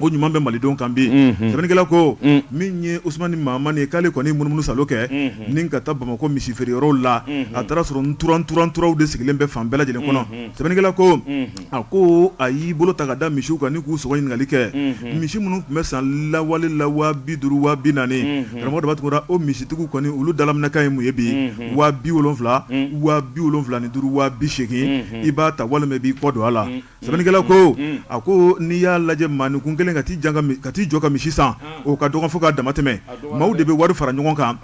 o ɲuman bɛ malidenw kan bi sɛbɛnnikɛla ko min ye Usumani Mahamani ye k'ale kɔni munumunu salo kɛ ni ka taa Bamakɔ misi feere yɔrɔw la a taara sɔrɔ nturaw de sigilen bɛ fan bɛɛ lajɛlen kɔnɔ sɛbɛnnikɛla ko a ko a y'i bolo ta ka da misiw kan ni k'u sɔngɔ ɲininkali kɛ misi minnu tun bɛ san lawale la 50,000 40,000 karamɔgɔ Daba Tunkara o misitigiw kɔni olu dalaminɛkan ye mun ye bi 70,000 75,000 80,000 i b'a ta walima i b'i kɔ don a la Sɛbɛnnikɛla ko a ko n'i y'a lajɛ maanin kelen ka t'i jɔ ka misi san o ka dɔgɔ fo k'a damatɛmɛ maaw de bɛ wari fara ɲɔgɔn kan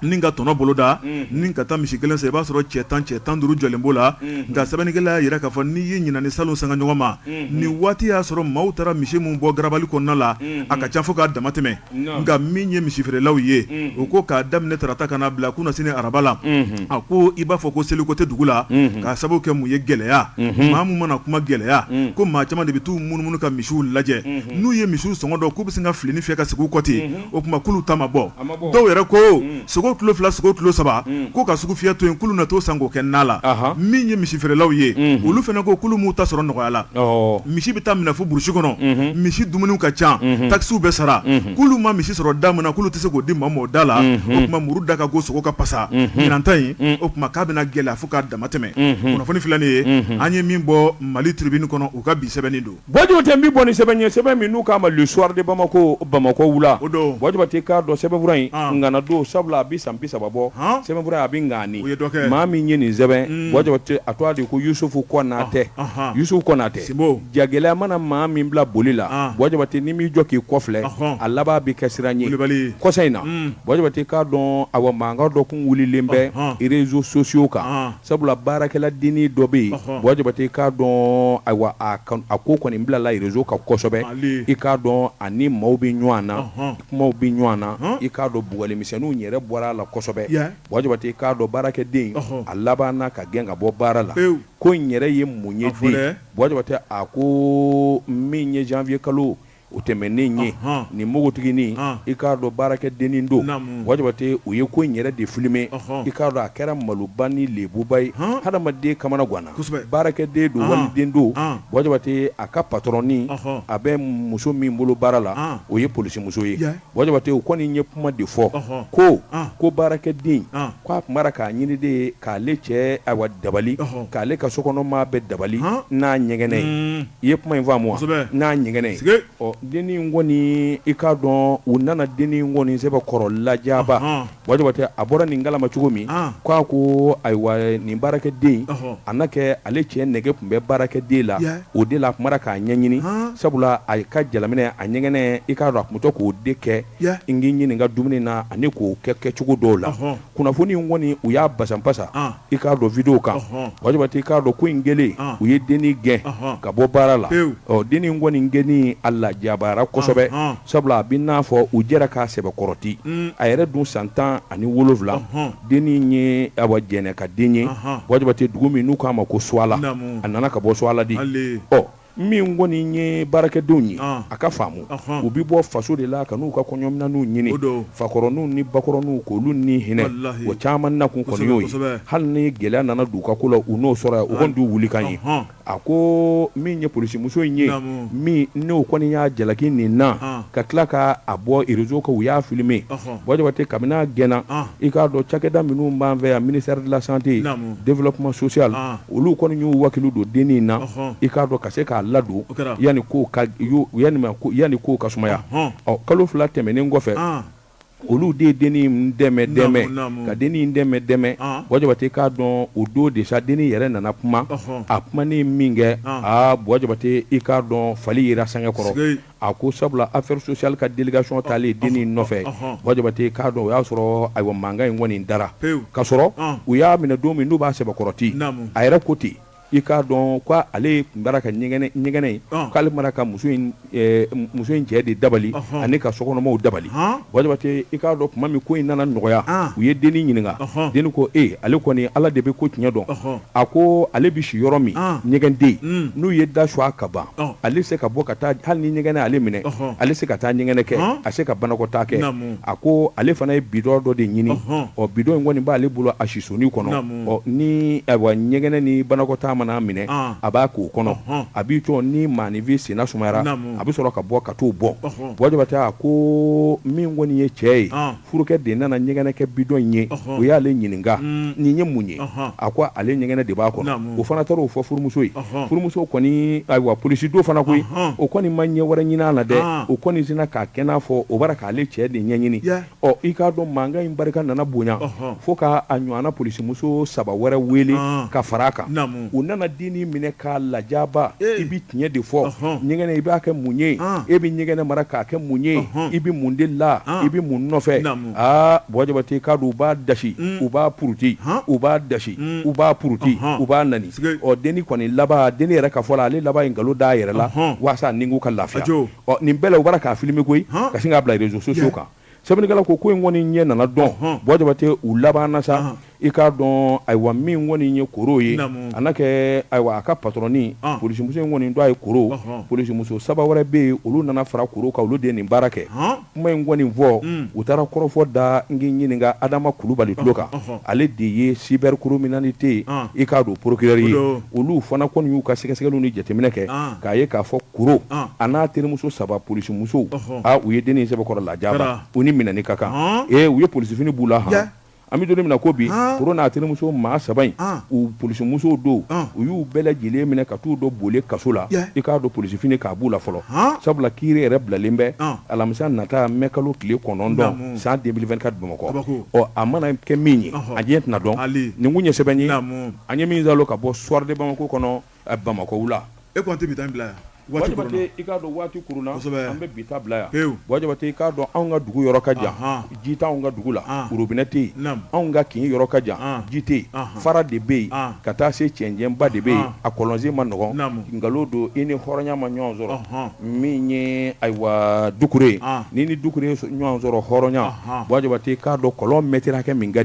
ni ka tɔnɔ boloda ni ka taa misi kelen san i b'a sɔrɔ cɛ 10 cɛ 15 jɔlen b'o la nka sɛbɛnnikɛla y'a jira k'a fɔ n'i ye ɲinan ni salon sanga ɲɔgɔn ma nin waati y'a sɔrɔ maaw taara misi min bɔ garabali kɔnɔna la a ka ca fo k'a damatɛmɛ nka min ye misi feerelaw ye u ko k'a daminɛ tarata ka n'a bila kunasini araba la a ko i b'a fɔ ko seliko tɛ dugu la k'a sababu kɛ mun ye gɛlɛya maa min mana kuma gɛlɛya ko maa caman de bɛ t'u munumunu ka misiw lajɛ n'u ye misiw sɔngɔ dɔn k'u bɛ sin ka fileni fiyɛ ka segin u kɔ ten o tuma k'olu ta ma bɔ dɔw yɛrɛ ko sogo kilo 2 sogo kilo 3 ko ka sugu fiyɛ to yen k'olu na t'o san k'o kɛ na la min ye misi feerelaw ye olu fana ko k'olu m'u ta sɔrɔ nɔgɔya la misi bɛ taa minɛ fo burusi kɔnɔ misi dumuniw ka ca takisiw bɛ sara k'olu ma misi sɔrɔ da min na k'olu tɛ se k'o di maa ma o da la o tuma muru da ka go sogo ka pasa ɲinan ta in o tuma k'a bɛna gɛlɛya fo k'a dama tɛmɛ kunnafoni filɛ nin ye an ye min bɔ Mali Tribune kɔnɔ u ka bi sɛbɛnni don Buwa Jabate n bɛ bɔ ni sɛbɛn ye sɛbɛn min n'u k'a ma Le Soir de Bamako Bamakɔ wula o don Buwa Jabate k'a dɔn sɛbɛnfura in ŋana don sabula a bɛ san 30 bɔ sɛbɛnfura in a bɛ ŋani maa min ye nin sɛbɛn Buwa Jabate a tɔgɔ de ko Yusufu Kɔnatɛ Yusufu Kɔnatɛ jagɛlɛya mana maa min bila boli la Buwa Jabate n'i m'i jɔ k'i kɔfilɛ a laban bɛ kɛ siran ye kɔsa in na Buwa Jabate k'a dɔn awa mankan dɔ kun wulilen bɛ réseaux sociaux kan Sabula baarakɛla dennin dɔ bɛ yen Buwa Jabate k'a dɔn ayiwa a ko kɔni bilala réseau kan kosɛbɛ i k'a dɔn ani maaw bɛ ɲɔgɔn na kumaw bɛ ɲɔgɔn na i k'a dɔn bugɔlimisɛnninw yɛrɛ bɔra a la kosɛbɛ Buwa Jabate k'a dɔn baarakɛden a labanna ka gɛn ka bɔ baara la ko in yɛrɛ ye mun ye den Buwa Jabate a ko min ye janvier kalo o tɛmɛnen ye nin npogotiginin i k'a dɔn baarakɛdennin don Buwa Jabate u ye ko in yɛrɛ de filmer i k'a dɔn a kɛra maloba ni lebuba ye hadamaden kamana ganna baarakɛden don waliden don Buwa Jabate a ka patɔrɔnin a bɛ muso min bolo baara la o ye polisimuso ye Buwa Jabate u kɔni ye kuma de fɔ ko ko baarakɛden k'a tun b'a k'a ɲini de k'ale cɛ ayiwa dabali k'ale ka sokɔnɔ maa bɛɛ dabali n'a ɲɛgɛnɛ ye i ye kuma in faamu wa n'a ɲɛgɛnɛ ye ɔ dennin kɔni i k'a dɔn u nana dennin kɔni sɛbɛkɔrɔ lajaba Buwa Jabate a bɔra nin kalama cogo min k'a ko ayiwa nin baarakɛden a n'a kɛ ale cɛ nege tun bɛ baarakɛden la o de la a tun b'a k'a ɲɛɲini sabula a ka jalaminɛ a ɲɛgɛnɛ i k'a dɔn a tun bɛ to k'o de kɛ n k'i ɲininka dumuni na ani k'o kɛ kɛcogo dɔw la kunnafoni in kɔni u y'a basanpasa i k'a dɔn video kan Buwa Jabate i k'a dɔn ko in kɛlen u ye dennin gɛn ka bɔ baara la ɔ dennin kɔni gɛnni a lajabara kosɛbɛ sabula a bɛ n'a fɔ u jɛra k'a sɛbɛkɔrɔti a yɛrɛ dun san 17 dennin ye awa jɛnɛ ka den ye Buwa Jabate dugu min n'u k'a ma ko Suwala a nana ka bɔ Suwala de ɔ min kɔni ye baarakɛdenw ye a ka faamu u bɛ bɔ faso de la ka n'u ka kɔɲɔminɛnw ɲini fakɔrɔninw ni bakɔrɔninw k'olu ni hinɛ o caman nakun kɔni y'o ye hali ni gɛlɛya nana don u ka ko la u n'o sɔrɔ u kɔni t'u wulikan ye a ko min ye polisimuso in ye min n'o kɔni y'a jalaki nin na ka tila ka a bɔ réseau kan u y'a filmer Buwa Jabate kabini a gɛnna i k'a dɔn cakɛda minnu b'an fɛ yan ministère de la santé développement social olu kɔni y'u wakilu don dennin na i k'a dɔn ka se k'a ladon yanni kow ka sumaya ɔ kalo 2 tɛmɛnen kɔfɛ. Olu de ye dennin dɛmɛ dɛmɛ ka dennin dɛmɛ dɛmɛ. Buwa Jabate, k'a dɔn o don de sa, dennin yɛrɛ nana kuma. A kumanen min kɛ, aa Buwa Jabate, i k'a dɔn fali yera sangɛ kɔrɔ. A ko sabula affaire sociale ka délégation taalen dennin nɔfɛ, Buwa Jabate, k'a dɔn o y'a sɔrɔ ayiwa mankan in kɔni dara ka sɔrɔ u y'a minɛ don min n'u b'a sɛbɛkɔrɔti, a yɛrɛ ko ten, i k'a dɔn ko ale tun b'a ka ɲɛgɛnɛ in, k'ale tun b'a ka muso in cɛ de dabali ani ka sokɔnɔmɔgɔw dabali. Buwa Jabate, i k'a dɔn tuma min ko in nana nɔgɔya, u ye dennin ɲininka, dennin ko e ale kɔni Ala de bɛ ko tiɲɛ dɔn. A ko ale bɛ si yɔrɔ min, ɲɛgɛn tɛ yen, n'u ye da su a ka ban, ale se ka bɔ ka taa, hali ni ɲɛgɛnɛ ale minɛ, ale se ka taa ɲɛgɛnɛ kɛ, a se ka banakɔtaa kɛ. A ko ale fana ye bidɔn dɔ de ɲini, ɔ bidɔn in kɔni b'ale bolo a sisonin kɔnɔ. Ɔ ni ayiwa ɲɛgɛnɛ ni banakɔtaa mana minɛ, a b'a k'o kɔnɔ, a b'i to ni maaninfin senna sumayara, a bɛ sɔrɔ ka bɔ ka t'o bɔ. Buwa Jabate a ko min kɔni ye cɛ ye, furukɛ de nana ɲɛgɛnɛ kɛ bidɔn in ye, o y'ale ɲininka nin ye mun ye, a ko ale ɲɛgɛnɛ de b'a kɔnɔ. O fana taara o fɔ furumuso ye. Furumuso kɔni, ayiwa polisi dɔ fana koyi, o kɔni ma ɲɛ wɛrɛ ɲini a la dɛ, o kɔni sinna k'a kɛ n'a fɔ o b'a k'ale cɛ de ɲɛɲini. Ɔ i k'a dɔn mankan in barika nana bonya fo k'a ɲɔgɔnna polisimuso saba wɛrɛ wele ka fara a kan. U nana dennin minɛ k'a lajaba. I bɛ tiɲɛ de fɔ, ɲɛgɛnɛ i b'a kɛ mun ye? E bɛ ɲɛgɛnɛ mara k'a kɛ mun ye? I bɛ mun de la? I bɛ mun nɔfɛ? Aa Buwa Jabate, k'a dɔn u b'a dasi, u b'a puruti, u b'a dasi, u b'a puruti, u b'a nani. Ɔ dennin kɔni laban, dennin yɛrɛ ka fɔ la, ale laban ye nkalon d'a yɛrɛ la walasa ni ka lafiya. Ɔ nin bɛɛ la, u b'a k'a filmer koyi, ka sin k'a bila réseaux sociaux kan. Sɛbɛnnikɛla ko in kɔni ɲɛ nana dɔn. Buwa Jabate, u labanna sa, i k'a dɔn ayiwa min kɔni ye koro ye, a n'a kɛ ayiwa a ka patɔrɔnin polisimuso in kɔni dɔ ye koro, polisimuso saba wɛrɛ bɛ yen, olu nana fara koro kan, olu de ye nin baara kɛ. Kuma in kɔni fɔ, u taara kɔrɔfɔ da n k'i ɲininka Adama Kulubali tulo kan, ale de ye cybercriminalité i k'a dɔn procureur ye. Olu fana kɔni y'u ka sɛgɛsɛgɛliw ni jateminɛ kɛ k'a ye k'a fɔ koro a n'a terimuso saba polisimusow, aa u ye dennin sɛbɛkɔrɔ lajaba, u ni minɛni ka kan. Ee u ye polisifini b'u la han. An bɛ don min na ko bi, koro n'a terimuso maa saba in, u polisimusow don, u y'u bɛɛ lajɛlen minɛ ka t'u don bole kaso la. I k'a dɔn polisifini k'a b'u la fɔlɔ, sabula kiiri yɛrɛ bilalen bɛ alamisa nata mɛ kalo tile 9 san 2024 Bamakɔ. Ɔ a mana kɛ min ye, a diɲɛ tɛna dɔn. Nin kun ye sɛbɛn ye an ye min zalo ka bɔ Soir de Bamako kɔnɔ, Bamakɔ wula. E ko an tɛ bi ta in bila yan. Buwa Jabate, i k'a dɔn waati kurunna, an bɛ bi ta bila yan. Pewu. Buwa Jabate, i k'a dɔn anw ka dugu yɔrɔ ka jan, ji t'anw ka dugu la, robinet tɛ yen. Anw ka kin yɔrɔ ka jan, ji tɛ yen, fara de bɛ yen, ka taa se cɛncɛnba de bɛ yen, a kɔlɔnsen man nɔgɔn. Nkalon don, i ni hɔrɔnya ma ɲɔgɔn sɔrɔ. Min ye ayiwa Dukure ye, n'i ni Dukure ye ɲɔgɔn sɔrɔ hɔrɔnya, Buwa Jabate, i k'a dɔn kɔlɔn mɛtiri hakɛ min ka